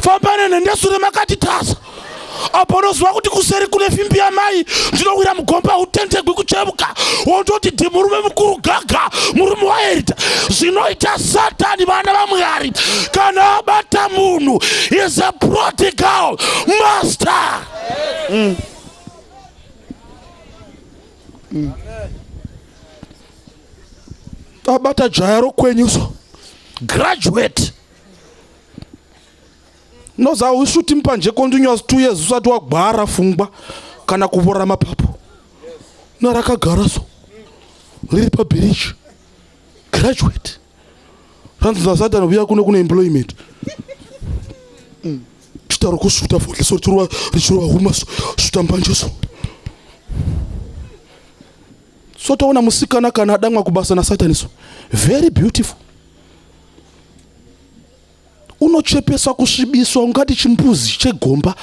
S1: fambane nendesure makati tasa apo unoziva kuti kuseri kune fimbi yamai ndinowira mugomba utentegwi kuchevuka wondoti dhi murume mukuru gaga murume waerita. Zvinoita Satani vana vaMwari kana abata munhu is a prodigal master. Abata jaya rokwenyu so graduate noza hausvuti mupanje continuous 2 years usati wagwara fungwa kana kuvora mapapu narakagara so riri pabhiriji graduate ranzi nasatani vuya kuno kune employment chitaro kusvuta fodliso richirova richirova huma so svuta mbanje so so taona musikana kana adamwa kubasa nasatani so very beautiful unochepeswa kusvibiswa ungati chimbuzi chegomba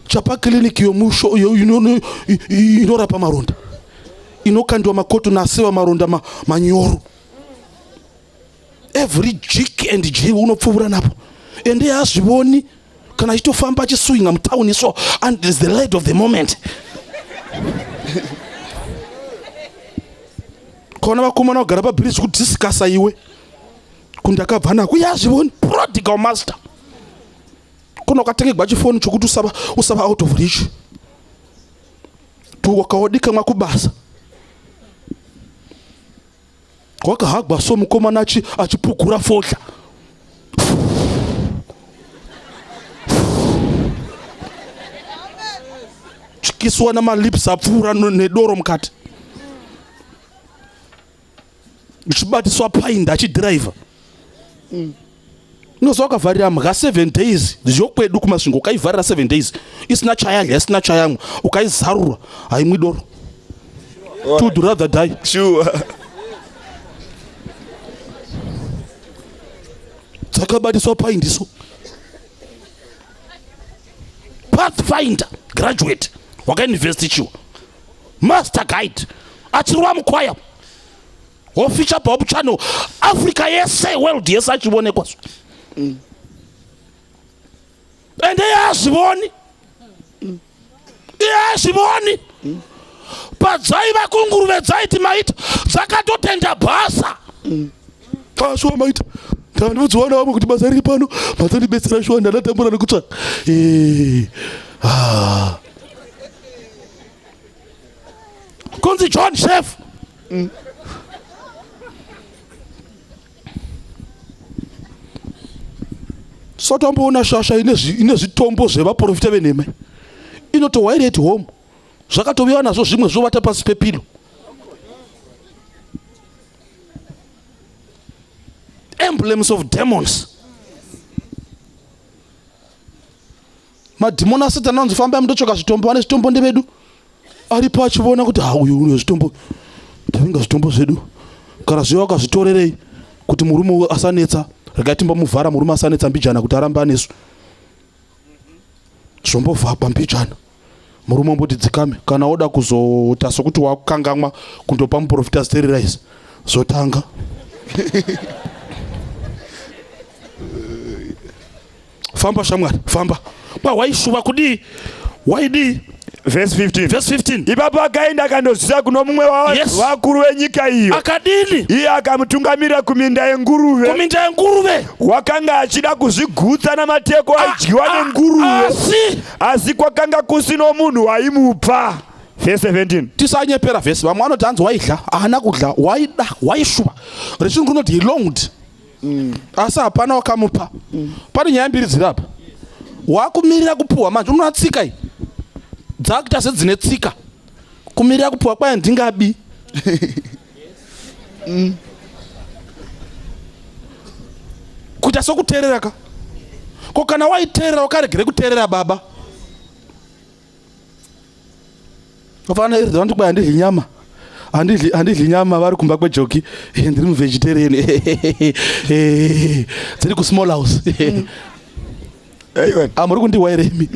S1: chapakliniki yomusho inorapa maronda inokandiwa makotoni asewa maronda manyoro every jik and j unopfuura napo ende hazvivoni kana achitofamba achiswinga mutauni so and is the light of the moment. Kaona vakomana vagara pabhiriji kudhisikasa iwe kundakabva nako yazvivoni prodigal master kuna ukatengegwa chifoni chokuti usava out of reach wakaodikamwa kubasa wakahagwa so mukomana achipugura fodla chikiswa namalips apfuura nedoro mukati uchibatiswa painda achidhiraivha unoziva wakavharira mha 7 days yokwedu kuMasvingo ukaivharira 7 days isina chayadya isina chayamwa ukaizarura haimwi doro to rather die.
S2: Sure.
S1: Dzakabatiswa paindiso pathfinder graduate wakainvestichiwa master guide achirova mukwaya wofeature pahope channel Africa yese world yese achionekwa so ende iye azvivoni iye azvivoni padzaiva kunguruve dzaiti maita dzakatotenda bhasa. Shuwa maita ndandibudziwana vamwe kuti basa riri pano matondibetsera shuwa ndandatambura nekutsvaka. Ah. Kunzi John Chef sotomboona shasha ine zvitombo zvevaprofita venhema inotowairi at home zvakatoviwa nazvo zvimwe zvovata pasi pepilo emblems of demons madhimoni asatani anonzi fambai mundotsvaka zvitombo vane zvitombo ndevedu aripo achiona kuti ha uyu uyo zvitombo tavinga zvitombo zvedu kana zviya wakazvitorerei kuti murume uyu asanetsa regai timbomuvhara murume asanetsa mbijana kuti arambe anesu zvombovhakwa mbijana. Murume omboti dzikame, kana woda kuzoita sokuti wakangamwa kundopa muprofita sterilize, zotanga. Famba shamwari, famba. Kwa waishuva kudii? Waidii?
S2: Verse 15.
S1: Verse 15.
S2: Ipapo akaenda akandozvisa kuno mumwe
S1: Yes.
S2: vakuru venyika iyo.
S1: Akadini?
S2: Iye akamutungamirira kuminda yenguruve.
S1: Kuminda yenguruve.
S2: Wakanga achida kuzvigutsa namateko aidyiwa nenguruve.
S1: Asi
S2: Asi kwakanga kusino munhu waimupa. Verse 17.
S1: Tisanyepera vhesi. Vamwe vanoti hanzi waidya. Haana kudya, waida, waishuva. Rechirungu rinoti he longed, asi hapana wakamupa. Pane nyaya mbiri dziri apa. Wakumirira kupuhwa manje, unoona tsika iyi dzakuita sedzine tsika. Kumirira kupuhwa kwayo ndingabi. Kuita sokuteerera ka. Ko kana waiteerera, wakaregere kuteerera baba? Vafana iri vanoti kwai handidyi nyama, handidyi nyama. Vari kumba kwejoki. Ndiri muvegetarian. Dziri kusmall house.
S2: Aiwa.
S1: Amuri kundiwairemi.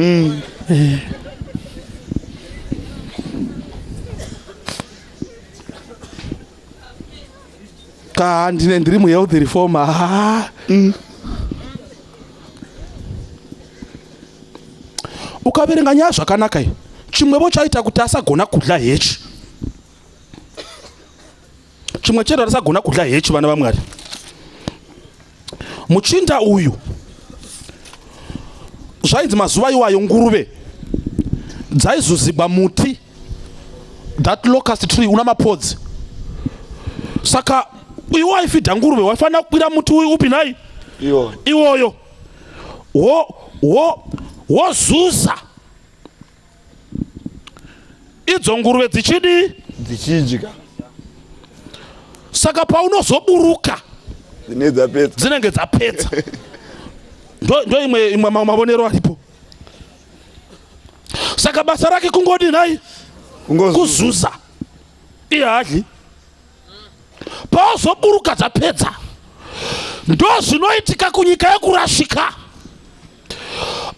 S1: Ka ndine ndiri muhealth reformer. Ah. Ukaverenga nyaya zvakanaka iyi, chimwevo chaita kuti asagona kudya hechi, chimwe chete asagona kudya hechi. Vana vamwari, muchinda uyu, zvainzi mazuva iwayo nguruve dzaizuzigwa muti, that locust tree una mapodzi. Saka iwe waifidha nguruve waifanira kukwira muti uyu upi nhai?
S2: Iwo.
S1: Iwoyo wo wo wozuza idzo nguruve dzichidii?
S2: Dzichidya.
S1: Saka paunozoburuka
S2: dzine dzapedza.
S1: Dzinenge dzapedza. Ndo imwe mavonero aripo. Saka basa rake kungodi nhai?
S2: Kungozuza.
S1: Kuzuza. Iye hadyi. Paozoburuka dzapedza. Ndo zvinoitika kunyika yekurashika.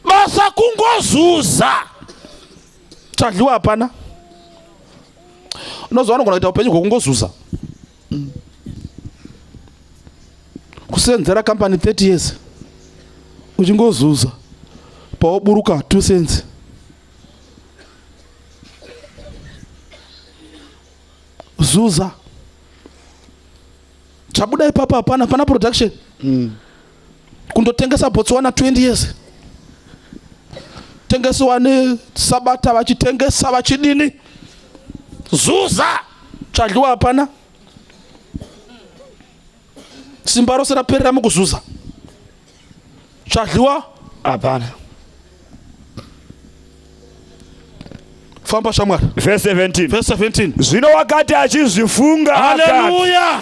S1: Basa kungozuza, chadyiwa hapana. Unoziva, unogona kuita upenyu hwekungozuza, kusenzera company 30 years uchingozuza, pawoburuka 2 cents. Zuza, chabuda ipapo hapana, pana production. Kundotengesa Botswana 20 years, tengesiwa nesabata, vachitengesa vachidini, zuza, chadyiwa hapana. Simba rose raperera mukuzuza, chadyiwa
S2: hapana.
S1: Famba shamwari.
S2: Verse 17.
S1: Verse 17.
S2: Zvino wakati achizvifunga, akati,
S1: Haleluya.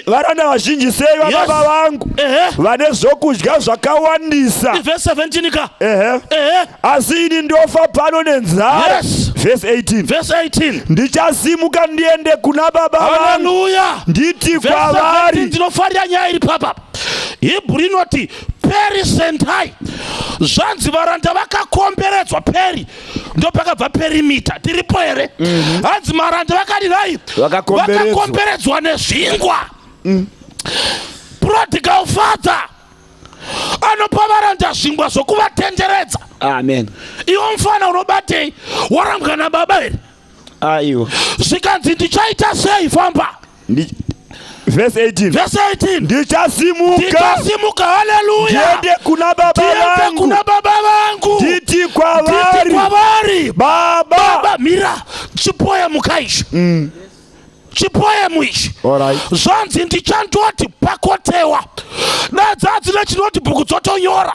S2: Varanda vazhinji sei vababa vangu vane zvokudya zvakawandisa.
S1: Verse 17 ka.
S2: Ehe.
S1: Ehe.
S2: Asi ini ndofa pano nenzara. Verse 18.
S1: Verse 18.
S2: Ndichasimuka ndiende kuna baba vangu,
S1: Haleluya.
S2: nditi
S1: Verse 17.
S2: kwavari.
S1: Ndinofarira nyaya iri papapa. Hebrew inoti perisentai. Zvanzi varanda vakakomberedzwa. Peri ndo pakabva perimeter. Tiripo here? Hanzi maranda vakadirai?
S2: Vakakomberedzwa.
S1: Vakakomberedzwa nezvingwa. Prodigal father anopa varanda zvingwa zvokuvatenderedza.
S2: Amen.
S1: Iwe mufana unobatei? Warambwa nababa here?
S2: Aiwa.
S1: Zvikanzi ndichaita sei? Famba.
S2: Verse 18.
S1: Verse 18.
S2: Ndichasimuka
S1: Ndichasimuka, haleluya,
S2: ndiende kuna baba
S1: ndiende
S2: vangu,
S1: kuna baba vangu,
S2: nditi
S1: nditi
S2: kwavari,
S1: kwavari,
S2: baba.
S1: Baba, mira. Chipoem kaichi, chipoem ichi.
S2: Alright.
S1: Zvanzi ndichandoti pakotewa dadza dzine chinoti bhuku dzotonyora.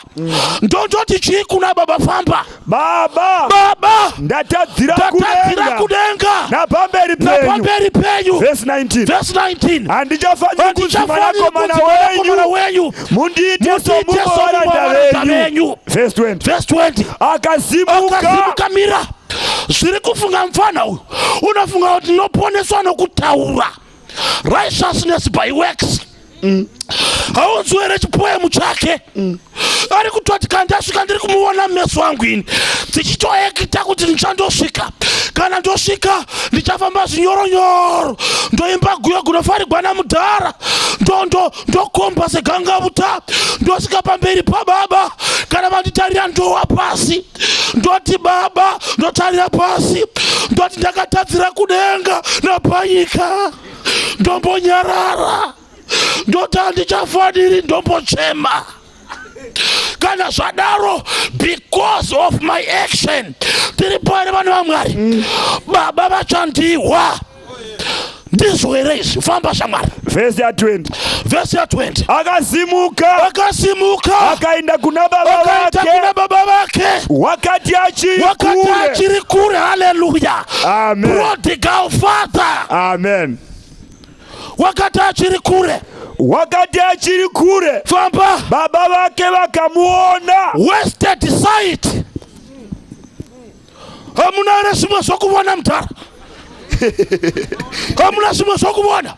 S1: Ndondoti chii kuna baba? Famba.
S2: Baba,
S1: Baba,
S2: ndatadzira
S1: ndatadzira
S2: kudenga
S1: kudenga
S2: napamberi penyu.
S1: Napamberi penyu.
S2: Verse 19.
S1: Verse 19.
S2: Handichafaniri kunzi
S1: Handichafaniri
S2: mwanakomana
S1: kunzi mwanakomana
S2: wenyu,
S1: wenyu,
S2: mundiite
S1: mundiite
S2: somumwe
S1: somumwe
S2: wavaranda
S1: wavaranda
S2: venyu.
S1: venyu.
S2: Verse 20.
S1: Verse 20.
S2: Akasimuka.
S1: Akasimuka. Mira. Zviri kufunga mufana uyu, unofunga kuti ndinoponeswa nokutaura, righteousness by works. Haunzwi here chipoem chake? Ari kutoti kana ndasvika ndiri kumuona meso angu ini dzichitoekita kuti ndichandosvika. Kana ndosvika ndichafamba zvinyoronyoro, ndoimba guyo gunofarigwa namudhara, ndokomba segangavuta, ndosvika pamberi pababa. Kana vanditarira ndowa pasi, ndoti baba, ndotarira pasi, ndoti ndakatadzira kudenga napanyika, ndombonyarara, ndoti handichafaniri, ndombochema. Kana zvadaro, because of my action, tiripo here vanhu vaMwari? Baba vachandihwa. Ndizvo here izvi? Famba shamwari.
S2: Vhesi ya20.
S1: Vhesi ya20.
S2: Akasimuka,
S1: Akasimuka,
S2: akaenda kuna baba
S1: akaita
S2: vake.
S1: Kuna baba vake.
S2: Wakati achiri
S1: Wakati
S2: kure.
S1: achiri kure. Haleluya.
S2: Amen.
S1: Prodigal father.
S2: Amen.
S1: Wakati achiri kure.
S2: Wakati achiri kure,
S1: Famba.
S2: baba vake vakamuona.
S1: Wasted sight. Hamuna here zvimwe zvokuvona mudhara? Hamuna zvimwe zvokuvona?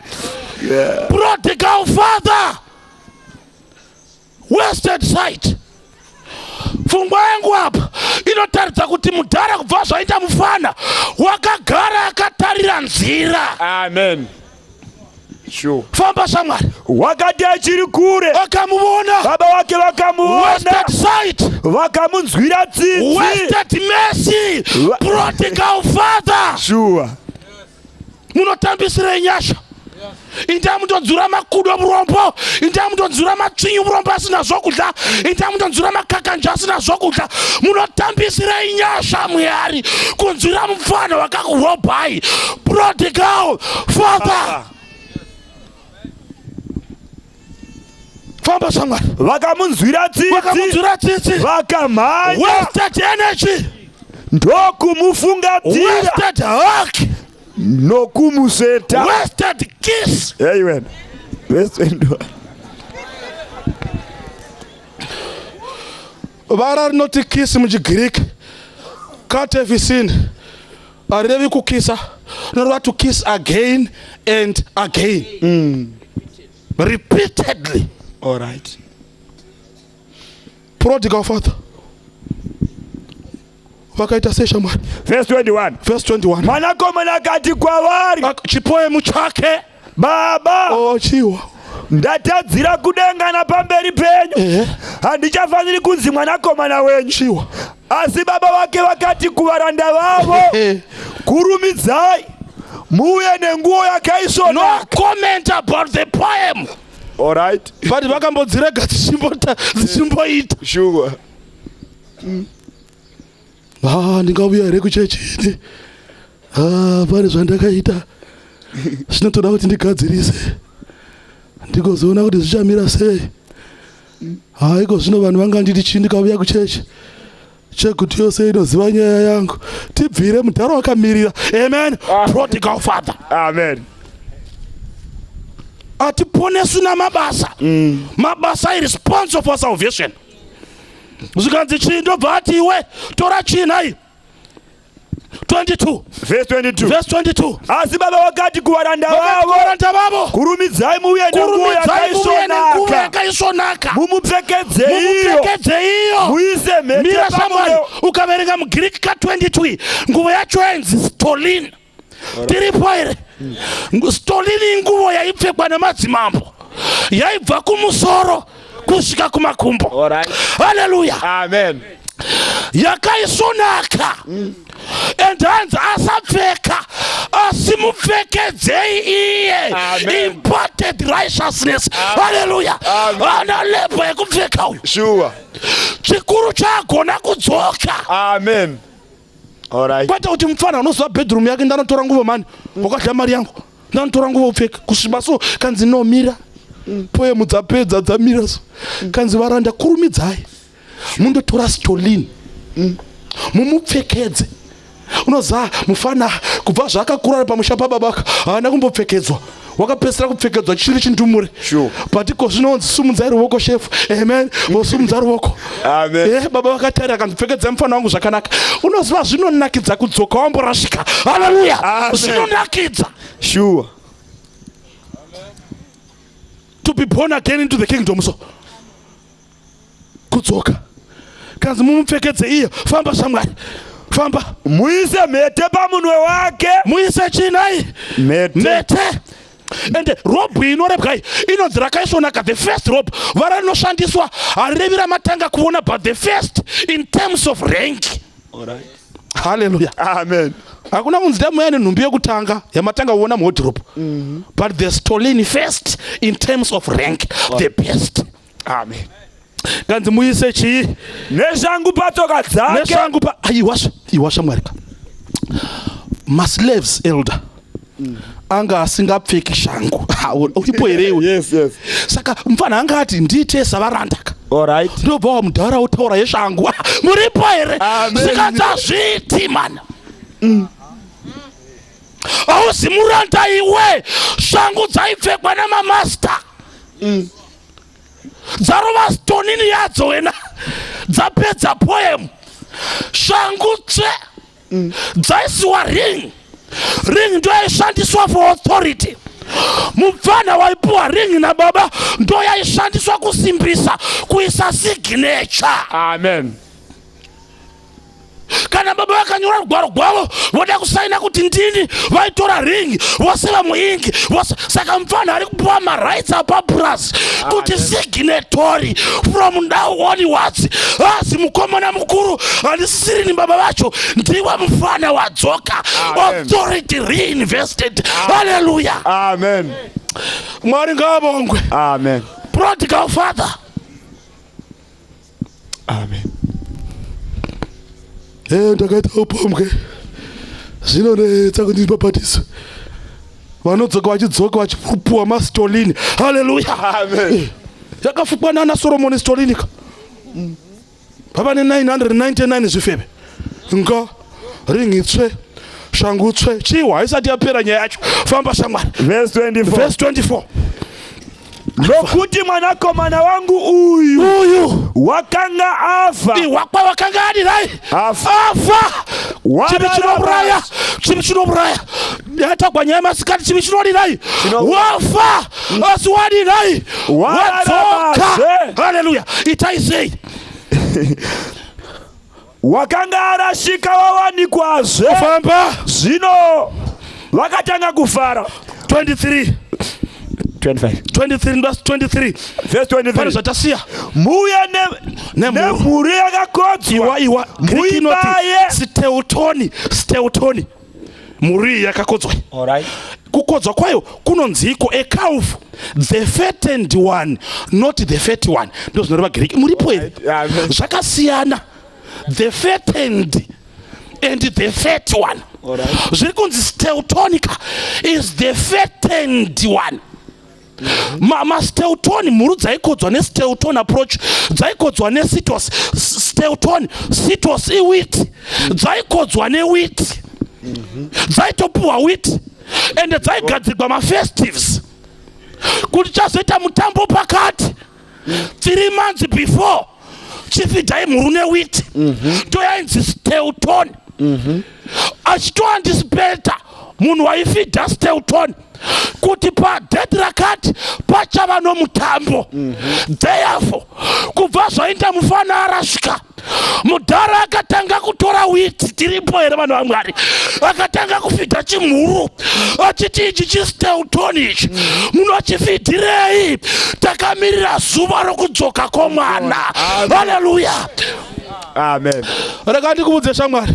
S1: Prodigal father, wasted sight. Pfungwa yangu apa inotaridza kuti mudhara, kubva zvaita mufana, wakagara akatarira nzira.
S2: Amen, sure.
S1: Famba shamwari.
S2: Wakati achiri kure,
S1: Akamuvona.
S2: baba vake vakamuona,
S1: Wasted sight.
S2: Vakamunzwira tsitsi.
S1: Wasted mercy. Prodigal father. Munotambisirei nyasha? Indai mundonzura makudo murombo, indai mundonzura matsvinyu murombo asina zvokudya, indai mundonzura makakanja asina zvokudya. Munotambisirei nyasha Mwari kunzwira mufana wakakurobhai? Prodigal father. Famba shamwari.
S2: Vakamunzwira tsitsi,
S1: Vakamunzwira tsitsi,
S2: vakamhanya,
S1: wasted energy,
S2: ndokumufungatira,
S1: wasted hug,
S2: nokumusveta.
S1: Wasted kiss.
S2: Amen. Verse 21.
S1: Vara rinoti kiss muchiGiriki, katefisin, harirevi kukisa, rinoreva to kiss again and again, repeatedly.
S2: All right.
S1: Prodigal father vakaita sei shamwari?
S2: Verse 21.
S1: Verse 21.
S2: Mwanakomana akati kwavari,
S1: Chipoemu chake.
S2: Baba,
S1: Oh, chiwa.
S2: Ndatadzira kudenga napamberi penyu. Handichafaniri kunzi mwanakomana wenyu.
S1: Chiwa.
S2: Asi baba vake vakati kuvaranda vavo, kurumidzai muuye nenguo
S1: No
S2: yakaisvonaka.
S1: comment about the poem.
S2: All right.
S1: But vakambodzirega dzichimboita. Ah, ndingauya here kuchechi ini? Ah, pane zvandakaita zvinotoda kuti ndigadzirise, ndigozoona kuti zvichamira sei. Haiko zvino vanhu vanganditi chii ndikauya kuchechi? Chekuti yose inoziva nyaya yangu. Tibvire, mudharo wakamirira. Amen. Prodigal father.
S2: Amen.
S1: Hatiponeswi namabasa. Mabasa iresponsible for salvation. Zvikanzi chii? Ndobva ati, iwe tora chii nhai? 22.
S2: Verse 22.
S1: Verse 22.
S2: Asi baba vakati kuvaranda vavo,
S1: Varanda vavo,
S2: kurumidzai muuye nenguo
S1: kurumidzai muuye nenguo
S2: yakaisvonaka,
S1: yakaisvonaka,
S2: mumupfekedze iyo,
S1: mumupfekedze iyo,
S2: muise mhete
S1: Mira shamwari.
S2: pamuromo.
S1: Ukaverenga muGiriki ka22, nguvo yacho yainzi stolin. Tiripo here? Stolin inguvo yaipfekwa nemadzimambo, yaibva kumusoro kusvika kumakumbo.
S2: Alright.
S1: Haleluya.
S2: Amen.
S1: Yakaisvonaka. And hanzi asapfeka, asi mupfekedzei iye.
S2: Amen.
S1: Imparted righteousness. Haleluya. Ana label yekupfeka uyu. Chikuru chaagona kudzoka.
S2: Amen. All right.
S1: Kwete kuti mufana unoziva bedroom yake, ndanotora nguvo mani, wakadya mari yangu, ndanotora nguvo upfeka. Kusviba so, kanzi nomira. Poemu dzapedza, dzamira so, kanzi varanda, kurumidzai mundotora stolin mumupfekedze. Unoziva mufana kubva zvaakakura ari pamusha pababa, haana kumbopfekedzwa. Wakapedzisira kupfekedzwa chiri chindumure. But iko zvinonzi sumudzai ruoko shefu. Amen. Vosumudza ruoko.
S2: Amen.
S1: Baba vakatarira, kanzi pfekedzai mufana wangu zvakanaka. Unoziva zvinonakidza kudzoka wamborasvika. Haleluya.
S2: Amen.
S1: Zvinonakidza to be born again into the kingdom. So kudzoka. Akudzoka, kanzi mumupfekedze iye. Famba shamwari, famba.
S2: Muise mhete pamunwe wake.
S1: Muise chinai?
S2: Mhete.
S1: Mhete. Ende robe inorebwa iyi inonzi rakaisvonaka, the first robe. Vara rinoshandiswa harirevi ramatanga kuona, but the first in terms of rank. Haleluya.
S2: Amen.
S1: Hakuna kunzi damuya nenhumbi yekutanga yamatanga kuona muwardrobe, but the stolini, first in terms of rank, the best.
S2: Amen.
S1: Kanzi muise chii?
S2: Neshangu patsoka dzake.
S1: Neshangu pa, aiwasha, iwasha mwarika. Maslaves, elder, anga asingapfeki shangu. Ha, uripo here iwe?
S2: Yes.
S1: Saka mufana anga ati ndiite savarandaka. Ndobva wamudhara utaura yeshangu. Muripo here?
S2: Amen.
S1: Zvikanzazviti mana hauzi muranda iwe. Shangu dzaipfekwa namamaster. Dzarova stonini yadzo wena, dzapedza poem, shangu tsve, dzaisiwa ring. Ring ndo yaishandiswa for authority. Mupfana waipiwa ring nababa, ndo yaishandiswa kusimbisa, kuisa signature.
S2: Amen.
S1: Kana baba vakanyora rugwaro rwavo, voda kusaina kuti ndini, vaitora ring voseva muingi vose. Saka mupfana ari kupiwa marights apapurasi kuti signatory from now onwards. Asi mukomana mukuru, handisisirini baba vacho, ndiwe mufana wadzoka.
S2: Amen.
S1: Authority reinvested. Haleluya.
S2: Amen.
S1: Mwari ngaavongwe.
S2: Amen.
S1: Prodigal father.
S2: Amen.
S1: Ndakaita upombwe, zvinonetsa kuti ndibhabhatidzwe. Vanodzoka, vachidzoka vachipuwa mastolini. Haleluya.
S2: Amen.
S1: Yakafukwa nana Soromoni stolinika. Pava ne999 zvifeve nga ring tsve, shangu tsve. Chiwa, haisati yapera nyaya yacho. Famba shamwari.
S2: Verse 24.
S1: Verse 24.
S2: Nokuti mwanakomana wangu uyu
S1: uyu
S2: wakanga afa.
S1: Iwakwa wakanga adirai?
S2: Afa.
S1: Afa. Chivi
S2: Wararama.
S1: chinouraya, chivi chinouraya. Yatagwa nyaya masikati, chivi chinodirai? Wafa, asi wadirai? Wadzoka.
S2: Wararamazve.
S1: Haleluya. Itai sei?
S2: Wakanga arashika wawanikwazve.
S1: Famba.
S2: Zvino vakatanga kufara.
S1: 23.
S2: 25.
S1: 23, verse 23.
S2: Verse
S1: Pane
S2: 23.
S1: zvatasiya.
S2: Muuye
S1: Nemhuru.
S2: nemhuru yakakodzwa.
S1: Iwa, iwa, Greek inoti
S2: Muibaye.
S1: steutoni, steutoni, mhuru iyi yakakodzwa. Kukodzwa kwayo kunonziko? A calf, the fattened one, not the fat one. Ndo zvinoreva Greek. Muripo here?
S2: Amen.
S1: Zvakasiyana, the fattened and the fat one. Zviri kunzi steutonica is the fattened one. Masteutoni, mhuru dzaikodzwa nesteuton approach, dzaikodzwa nesitos. Steuton, sitos iwheat. Dzaikodzwa newheat, dzaitopuhwa wheat, ende dzaigadzirwa mafestives kuti chazoita mutambo pakati. 3 months before, chifidhai mhuru newheat. Ndo yainzi steuton. Achitoanticipata munhu waifidha steuton kuti padate rakati pachava nomutambo. Therefore, kubva zvaita mufana arasvika, mudhara akatanga kutora wheat. Tiripo here, vanhu vaMwari? Akatanga kufidha chimhuru achiti ichi chisteutoni ichi munochifidhirei? Takamirira zuva rokudzoka kwomwana. Haleluya.
S2: Amen.
S1: Rega ndikuvudze shamwari,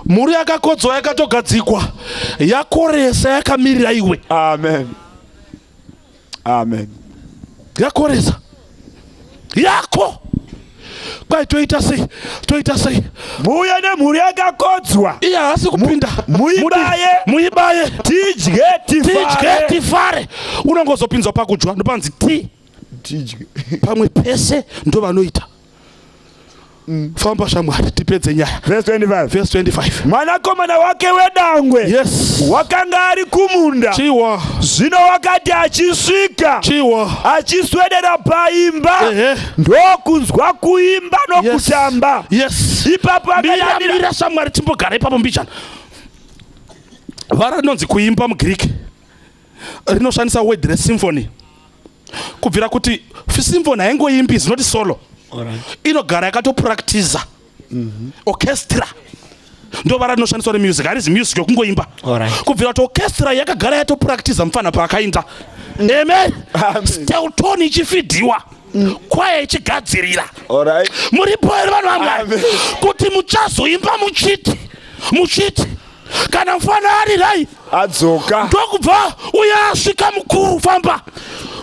S1: mhuru yakakodzwa yakatogadzikwa, yakoresa, yakamirira iwe.
S2: Amen, amen.
S1: Yakoresa yako. Kwai toita sei, toita sei?
S2: Muuye nemhuru yakakodzwa.
S1: Iye haasi kupinda.
S2: Muibaye.
S1: Muibaye.
S2: Tidye.
S1: Tidye.
S2: Tifare.
S1: Tifare. Unongozopinzwa pakudya, ndopanzi ti
S2: Tidye.
S1: Pamwe pese ndo vanoita. Famba shamwari, tipedze nyaya.
S2: Verse 25.
S1: Verse 25.
S2: Mwanakomana wake wedangwe wakanga ari kumunda.
S1: Chiwa.
S2: Zvino wakati achisvika,
S1: Chiwa.
S2: achiswedera paimba, ndokunzwa kuimba nokutamba. Ipapo
S1: Mira.
S2: akadavira.
S1: Mira shamwari, timbogara ipapo mbijana. Vara rinonzi kuimba muGreek rinoshandisa word resymphony, kubvira kuti symphony haingoimbi, zinoti solo. Inogara yakatopractiza. Orchestra ndovara rinoshandiswa remusic, harizi music yokungoimba. Kubvira kuti orchestra yakagara yatopractiza mufana paakainda. Amen. Stelton ichifidhiwa, kwaya ichigadzirira. Muripo here, vanhu vaMwari? Kuti muchazoimba muchiti kana mufana ari rai
S2: adzoka,
S1: ndokubva uye asvika mukuru, famba,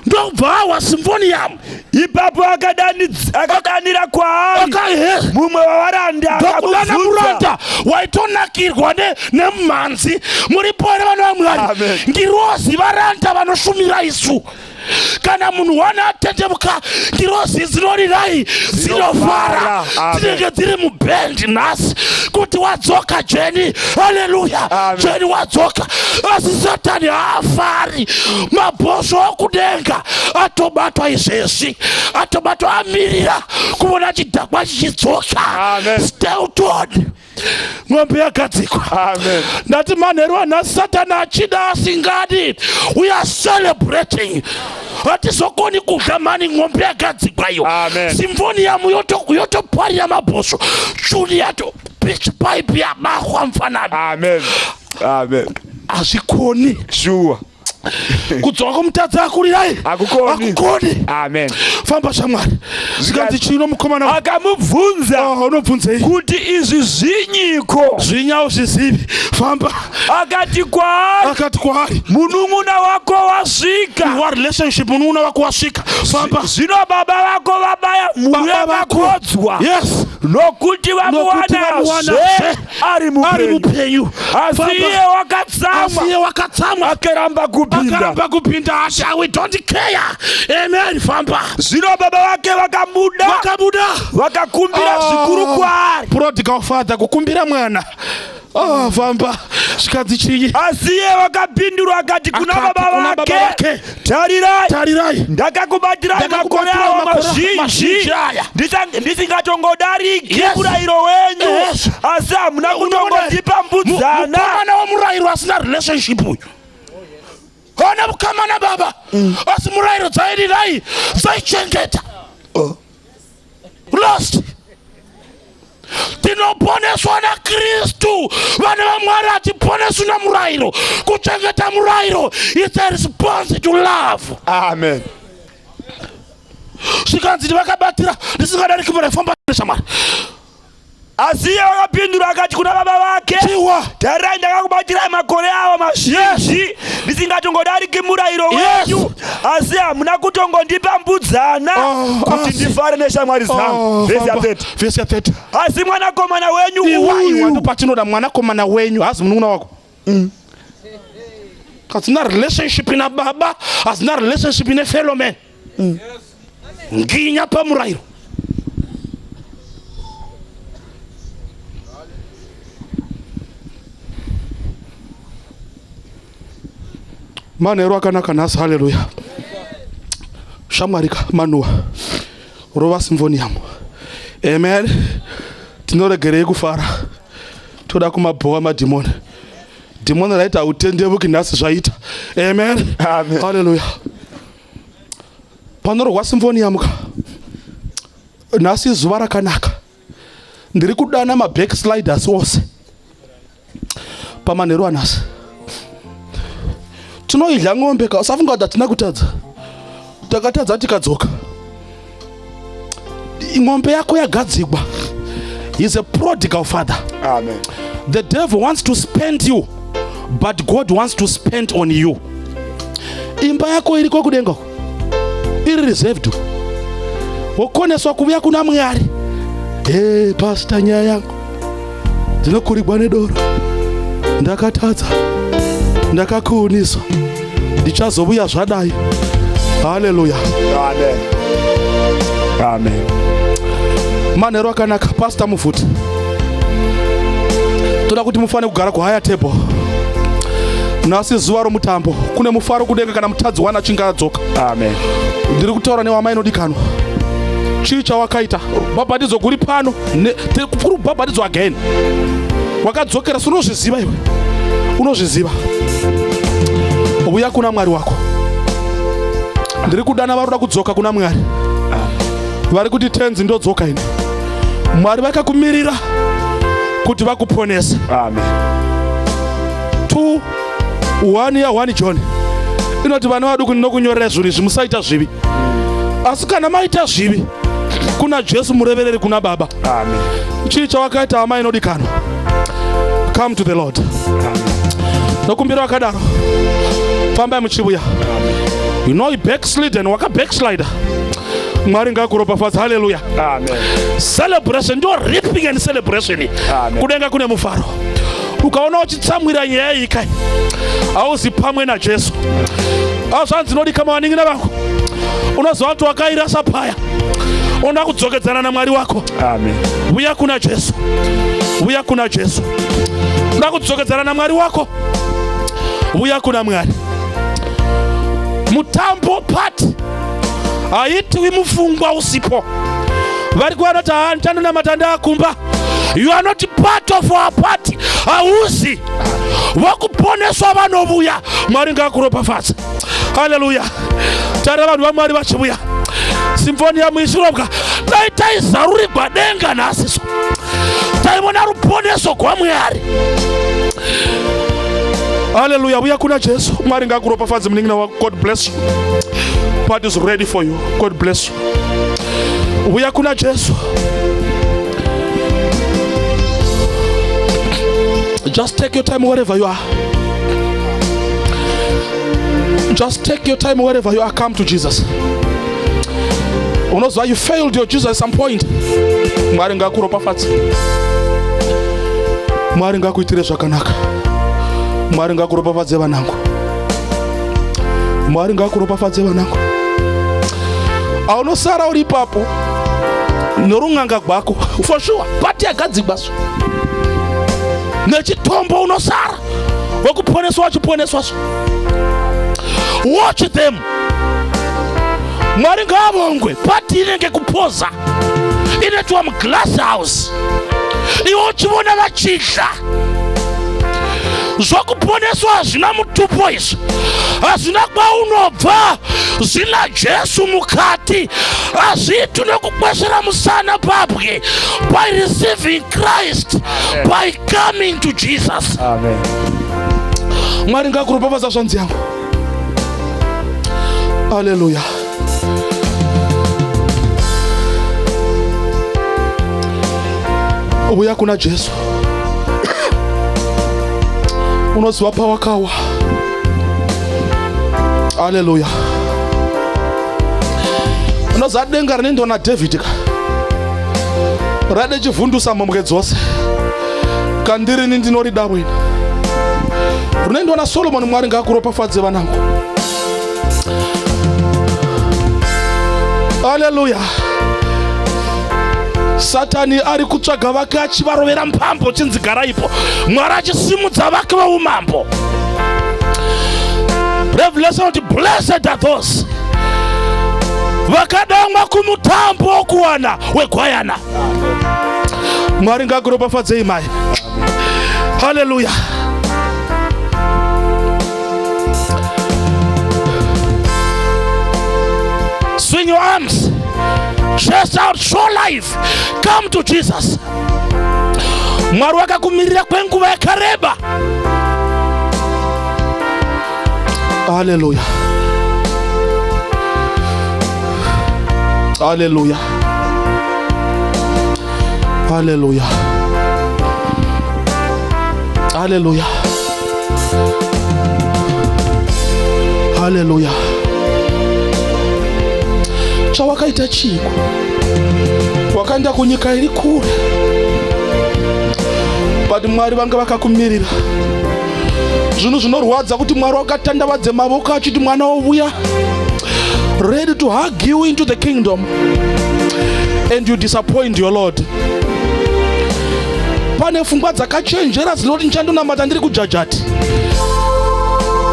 S1: ndokubva awa symphonium.
S2: Ipapo akadanira kwaari mumwe wavaranda,
S1: ndokudana
S2: akamubvunza
S1: muranda waitonakirwa nemumhanzi. Muripo here, vanhu vaMwari?
S2: Amen.
S1: Ngirozi varanda vanoshumira isu. Kana munhu wana atendemuka, ngirozi dzinorirai, dzinofara.
S2: Amen.
S1: Dzinenge dziri mubhendi nhasi kuti wadzoka Jeni, haleluya.
S2: Amen.
S1: Jeni wadzoka, asi Satani haafari. Mabhosvo okudenga atobatwa izvezvi, atobatwa, amirira kuona chidhakwa chichidzoka.
S2: Amen.
S1: Stelton, ng'ombe yagadzikwa.
S2: Amen.
S1: Ndati manheru anhasi, Satani achida asingadi, we are celebrating. Hatizokoni kudya mani, ng'ombe yagadzikwa iyo.
S2: Amen.
S1: Symphonium yotoparira mabhosvo, chuni yato pitch pipe yabahwa mufanani.
S2: Amen, amen.
S1: Hazvikoni.
S2: Sure.
S1: Kudzoka kwomutadzi akurirai.
S2: Hakukoni.
S1: Hakukoni.
S2: Amen.
S1: Famba, shamwari. Zvikanzi chino, mukomana?
S2: Akamubvunza
S1: Oh, unobvunzei?
S2: kuti izvi zvinyiko?
S1: Zvinyawo zvizivi, famba.
S2: Akati kwaari,
S1: Akati kwaari,
S2: munun'una wako wasvika.
S1: Wa relationship, munun'una wako wasvika, famba.
S2: Zvino baba vako vabaya mhuru
S1: Baba vako.
S2: yakakodzwa, nokuti
S1: Nokuti
S2: vamuwanazve
S1: vamuwanazve
S2: ari
S1: ari
S2: mupenyu.
S1: mupenyu.
S2: Asi
S1: Famba.
S2: iye
S1: Asi
S2: wakatsamwa,
S1: iye wakatsamwa,
S2: akaramba kupinda.
S1: Akaramba kupinda. Asha, we don't care. Amen, famba.
S2: Zvino baba vake vakabuda,
S1: Vakabuda,
S2: vakakumbira zvikuru kwaari.
S1: Prodigal father kukumbira mwana. Oh, famba. Zvikanzi chinyi?
S2: Asi iye wakapindura akati kuna
S1: Akati
S2: baba
S1: kuna baba
S2: vake,
S1: vake,
S2: tarirai,
S1: tarirai,
S2: ndakakubatirai makore
S1: Ndakakubatirai
S2: awa
S1: makore
S2: mazhinji,
S1: mazhinji aya.
S2: Ndisingatongodariki murayiro wenyu, asi hamuna kutongondipa mbudzana.
S1: Mukomana womurayiro asina relationship uyu, haana mukama nababa, asi murayiro dzairirai dzaichengeta. Lost. Tinoponeswa naKristu, vana vaMwari. Hatiponeswi namurayiro. Kuchengeta murayiro, it's a response to love.
S2: Amen.
S1: Zvikanzi ndivakabatira ndisingadariki murayiro. Famba, shamwari.
S2: Asi iye wakapindura akati kuna baba vake,
S1: Chiwa.
S2: tarirai, ndakakubatirai makore awa mazhinji, ndisingatongodariki murayiro wenyu, asi hamuna kutongondipa mbudzana
S1: Oh,
S2: kuti ndifare neshamwari dzangu.
S1: Oh,
S2: Vhesi ya
S1: famba.
S2: 30.
S1: Vhesi ya 30.
S2: Asi mwanakomana wenyu
S1: Iwa, iwa,
S2: uyu
S1: ndopatinoda mwanakomana wenyu, hazi munun'una wako. Hazina relationship nababa, hazina relationship nefellow man. Nginya pamurayiro. Manheru akanaka nhasi, haleluya. Shamwarika manuwa, rova symphonium. Amen. Tinoregerei kufara? Toda kumabhowa madhimoni. Dhimoni raita hautendevuki, nhasi zvaita. Amen.
S2: Amen.
S1: Haleluya. Panorwa symphonium ka nhasi, zuva rakanaka. Ndiri kudana mabacksliders ose pamanheru anhasi. Tinoidya ng'ombe ka. Usafunga kuti hatina kutadza. Takatadza, tikadzoka. Ng'ombe yako yagadzikwa. He's a prodigal father.
S2: Amen.
S1: The devil wants to spend you, but God wants to spend on you. Imba yako iriko kudenga uko, iri reserved. Wokoneswa kuvuya kuna Mwari. Hey, pastor, nyaya yangu, ndinokurigwa nedoro, ndakatadza, ndakakuuniswa, ndichazovuya zvadai. Haleluya.
S2: Amen, amen.
S1: Manheru akanaka, Pastor Mufuti. Toda kuti mufane kugara kuhigher table. Nhasi zuva romutambo, kune mufaro kudenga kana mutadzi wana achinge adzoka.
S2: Amen.
S1: Ndiri kutaura newamai inodikanwa. Chii chawakaita? Bhabhatidzo kuri pano, kuri kubhabhatidzo again. Wakadzokera, si unozviziva iwe, unozviziva. Uya kuna Mwari wako. Ndiri kudana varoda kudzoka kuna Mwari. Vari kuti tenzi ndodzoka ini. Mwari vakakumirira kuti vakuponese.
S2: Amen.
S1: 2 1 ya 1 John inoti vana vaduku ndinokunyorera zvinhu izvi musaita zvivi. Asi kana maita zvivi kuna Jesu murevereri kuna Baba.
S2: Amen.
S1: Chii chawakaita hama inodikanwa? Come to the Lord. Nokumbira wakadaro. Fambai muchivuya. You know you backslidden, waka backslider. Mwari ngakuropafadze. Hallelujah.
S2: Amen.
S1: Celebration ndio reaping and celebration.
S2: Amen.
S1: Kudenga kune mufaro. Ukaona uchitsamwira nyaya iyi kai, hauzi pamwe naJesu. Azvanzi nodikama vanin'ina vangu, unoziva kuti wakairasa paya, unoda kudzokedzana naMwari wako.
S2: Amen.
S1: Vuya kuna Jesu, vuya kuna Jesu. Unoda kudzokedzana naMwari wako, vuya kuna Mwari. Mutambo party haitiwi mufungwa usipo. Vari kuvanoti haa ndichandonamata ndakumba. You are not part of our party. Hauzi vokuponeswa vanovuya. Mwari ngakuropafadze. Haleluya. Tarira vanhu vaMwari vachivuya. Simfoni yamuisirobwa dai taizarurigwa denga nhasi so taivona ruponeso gwaMwari. Haleluya. Vuya kuna Jesu. Mwari ngakuropafadze munin'ina wako. God bless you. Part is ready for you. God bless you. Vuya kuna Jesu. Just take your time wherever you are. Just take your time wherever you are. Come to Jesus. Unozwa you failed your Jesus at some point. Mwari ngakuropafadze. Mwari ngakuitire zvakanaka. Mwari ngakuropafadze vanangu. Mwari ngakuropafadze vanangu. Aunosara uri ipapo norun'anga gwako for sure pati yagadzigwa so nechitombo unosara wekuponeswa wachiponeswa so. Watch them. Mwari ngaavongwe. Pati inenge kupoza inoitwa muglass house, iwe uchivona vachidla. Zvokuponeswa hazvina mutupo izvi, hazvina kwaunobva, zvina Jesu mukati. Hazviiti nekukweshera musana pabwe. By receiving Christ.
S2: Amen.
S1: By coming to Jesus.
S2: Amen.
S1: Mwari ngakuropafadza zvanzi yangu. Haleluya. Uya kuna Jesu. Unoziva pawakawa. Haleluya. Unoziva denga rinoendwa naDavid ka, rade chivhundusa mhombwe dzose. Kandirini ndinorida wena. Rinoendwa naSolomon. Mwari ngakuropafadze vanangu. Haleluya. Satani ari kutsvaga vake achivarovera mbambo chinzi garaipo. Mwari achisimudza vake veumambo. Revelation kuti blessed are those vakadamwa kumutambo wokuwana wegwayana. Mwari ngakuropafadzei mai. Haleluya. Swing your arms, chest out, show life. Come to Jesus. Mwari wakakumirira kwenguva yakareba. Haleluya. Haleluya. Haleluya. Haleluya. Haleluya. Chawakaita chiiko? Wakaenda kunyika iri kure, but Mwari vanga vakakumirira. Zvinhu zvinorwadza kuti Mwari wakatandavadze mavoko achiti mwana wovuya, ready to hug you into the kingdom, and you disappoint your Lord. Pane pfungwa dzakachenjera dzinoti ndichandonamata ndiri kujajati.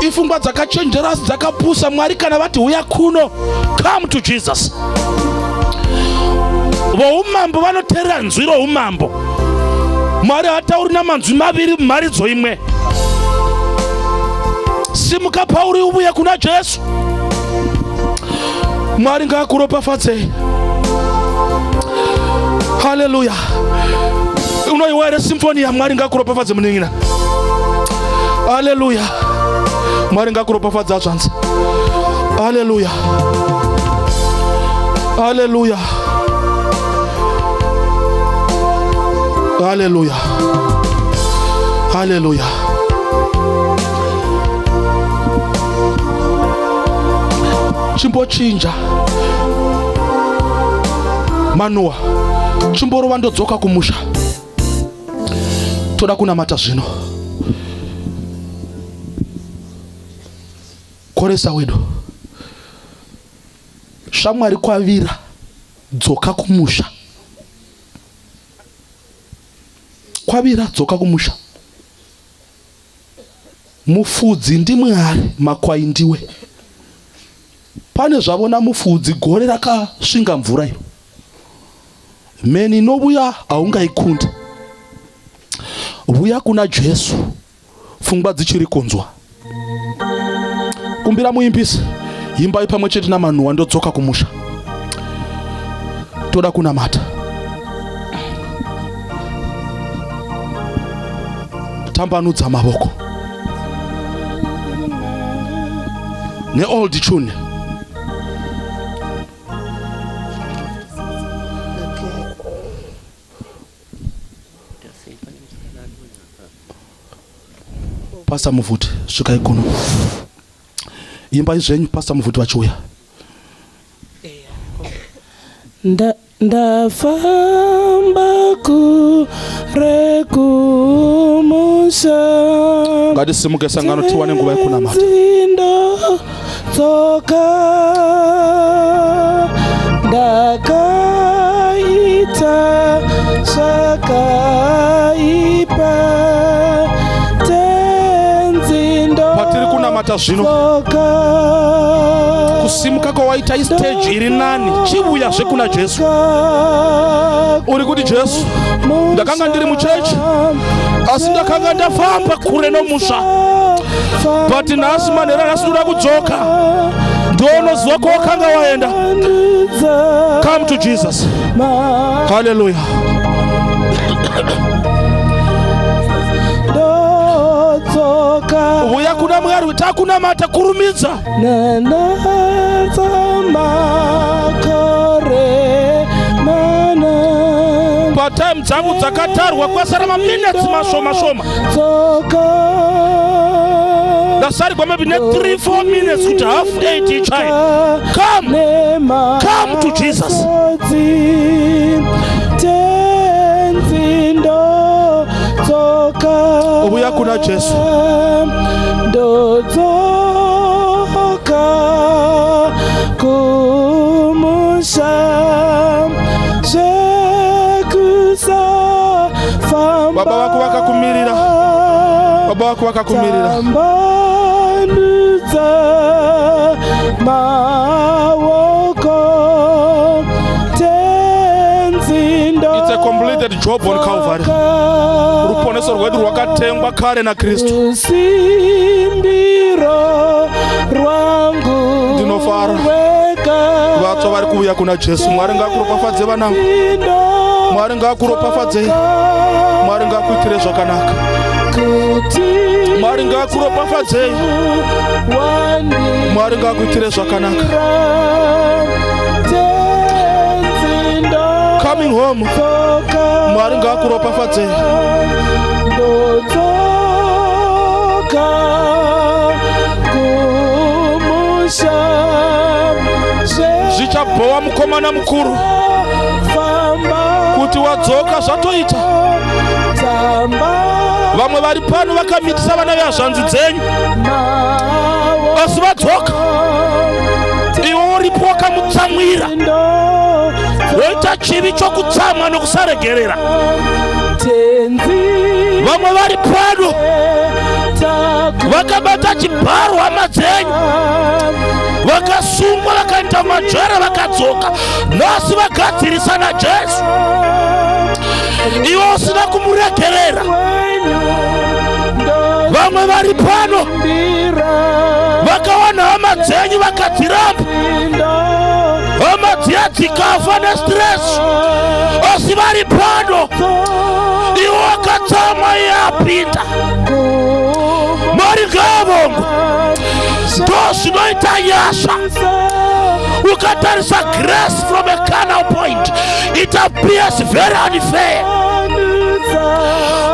S1: Ifungwa dzakachenjera asi dzakapusa. Mwari kana vati huya kuno, come to Jesus. Voumambo vanoteerera nzwi roumambo. Mwari hatauri namanzwi maviri mumharidzo imwe. Simuka pauri uvuye kuna Jesu. Mwari ngaakuropafadzei. Haleluya. Unoiwa here symphony yaMwari? Ngakuropafadze, munin'ina. Haleluya. Mwari ngakuropafadze, zvanzi. Haleluya, haleluya, haleluya, haleluya. Chimbochinja manuwa, chimborova. Ndodzoka kumusha, toda kunamata zvino. Koresa wedu, shamwari, kwavira, dzoka kumusha. Kwavira, dzoka kumusha. Mufudzi ndiMwari, makwai ndiwe. Pane zvavona mufudzi gore rakasvinga mvura iro, mheni inovuya haungaikunda. Vuya kuna Jesu pfungwa dzichiri kunzwa. Kumbira muimbisi, imbai pamwe chete naManuwa. Ndodzoka kumusha, toda kunamata. Tambanudza mavoko neold tune. Pastor Muvuti, svikai kuno, imbai zvenyu, Pastor Muvuti vachiuya.
S3: Ndafamba kure kumusha.
S1: Ngatisimuke, sangano, tiwane nguva yekunamata.
S3: Tsoka ndakaita zvakaipa, Tenzi.
S1: Patiri kunamata zvino,
S3: Ndodzoka.
S1: Kusimuka kwawaita istage iri nani. Chiuyazve kuna Jesu. Uri kuti, "Jesu, ndakanga ndiri muchechi, asi ndakanga ndafamba kure nomusha, but nhasi manheru nhasi ndoda kudzoka." Ndounoziva kwawakanga waenda. Come to Jesus. Haleluya.
S3: Ndodzoka.
S1: Uya kuna Mwari, takunamata, kurumidza.
S3: Nanatsa makore mana.
S1: Patime dzangu dzakatarwa, kwasara maminutes mashoma shoma.
S3: Tsoka.
S1: Ndasarigwa maybe ne3 4 minutes kuti half 8 ichaye. Come, come to Jesus.
S3: Tenzi, ndodzoka.
S1: Uya kuna Jesu.
S3: Ndodzoka kumusha zvekusafamba.
S1: Baba vako vakakumirira. Baba vako vakakumirira.
S3: Tambanudza maoko, Tenzi.
S1: It's a completed job on Calvary. Ruponeso rwedu rwakatengwa kare naKristu.
S3: Rusimbiro rwangu
S1: Ndinofara.
S3: rwega.
S1: Vatsva vari kuuya kuna Jesu. Mwari ngakuropafadze, vanangu. Mwari ngakuropafadzei. Mwari ngakuitire zvakanaka.
S3: Kuti
S1: Mwari ngakuropafadzei. Mwari ngakuitire zvakanaka. Coming home. Mwari ngakuropafadzei.
S3: Ndodzoka kumusha.
S1: Zvichabhowa mukomana mukuru
S3: Famba.
S1: Kuti wadzoka, zvatoita.
S3: Tamba.
S1: Vamwe vari pano vakamitisa vana vehazvanzi dzenyu, asi vadzoka. Iwe uripo wakamutsamwira, woita chivi chokutsamwa nokusaregerera.
S3: Tenzi.
S1: Vamwe vari pano vakabata chibharo hama dzenyu, vakasungwa, vakaenda mumajere, vakadzoka nhasi vagadzirisa naJesu. Iwe usina kumuregerera. Vamwe vari pano vakawana hama dzenyu, vakadziramba hama dziya. Dzikafa nestress, asi vari pano. Iwe wakatsamwa, iye apinda. Mwari ngaavongwe. Ndo zvinoita nyasha. Ukatarisa grace from a carnal point, it appears very unfair.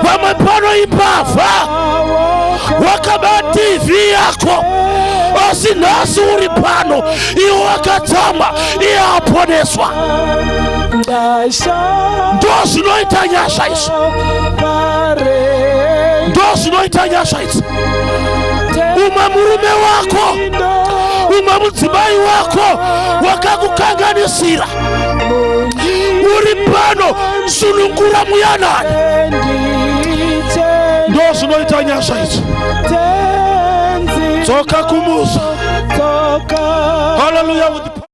S1: Vamwe pano imbavha, wakaba TV yako, asi nhasi uri pano. Iwe wakatsamwa, iye aponeswa. Ndo zvinoita nyasha izvi, ndo zvinoita nyasha idzi. Umwe murume wako, umwe mudzimai wako wakakukanganisira, uri pano. Sunungura muyanani. Ndo zvinoita nyasha idzi. Dzoka kumusha. Haleluya. With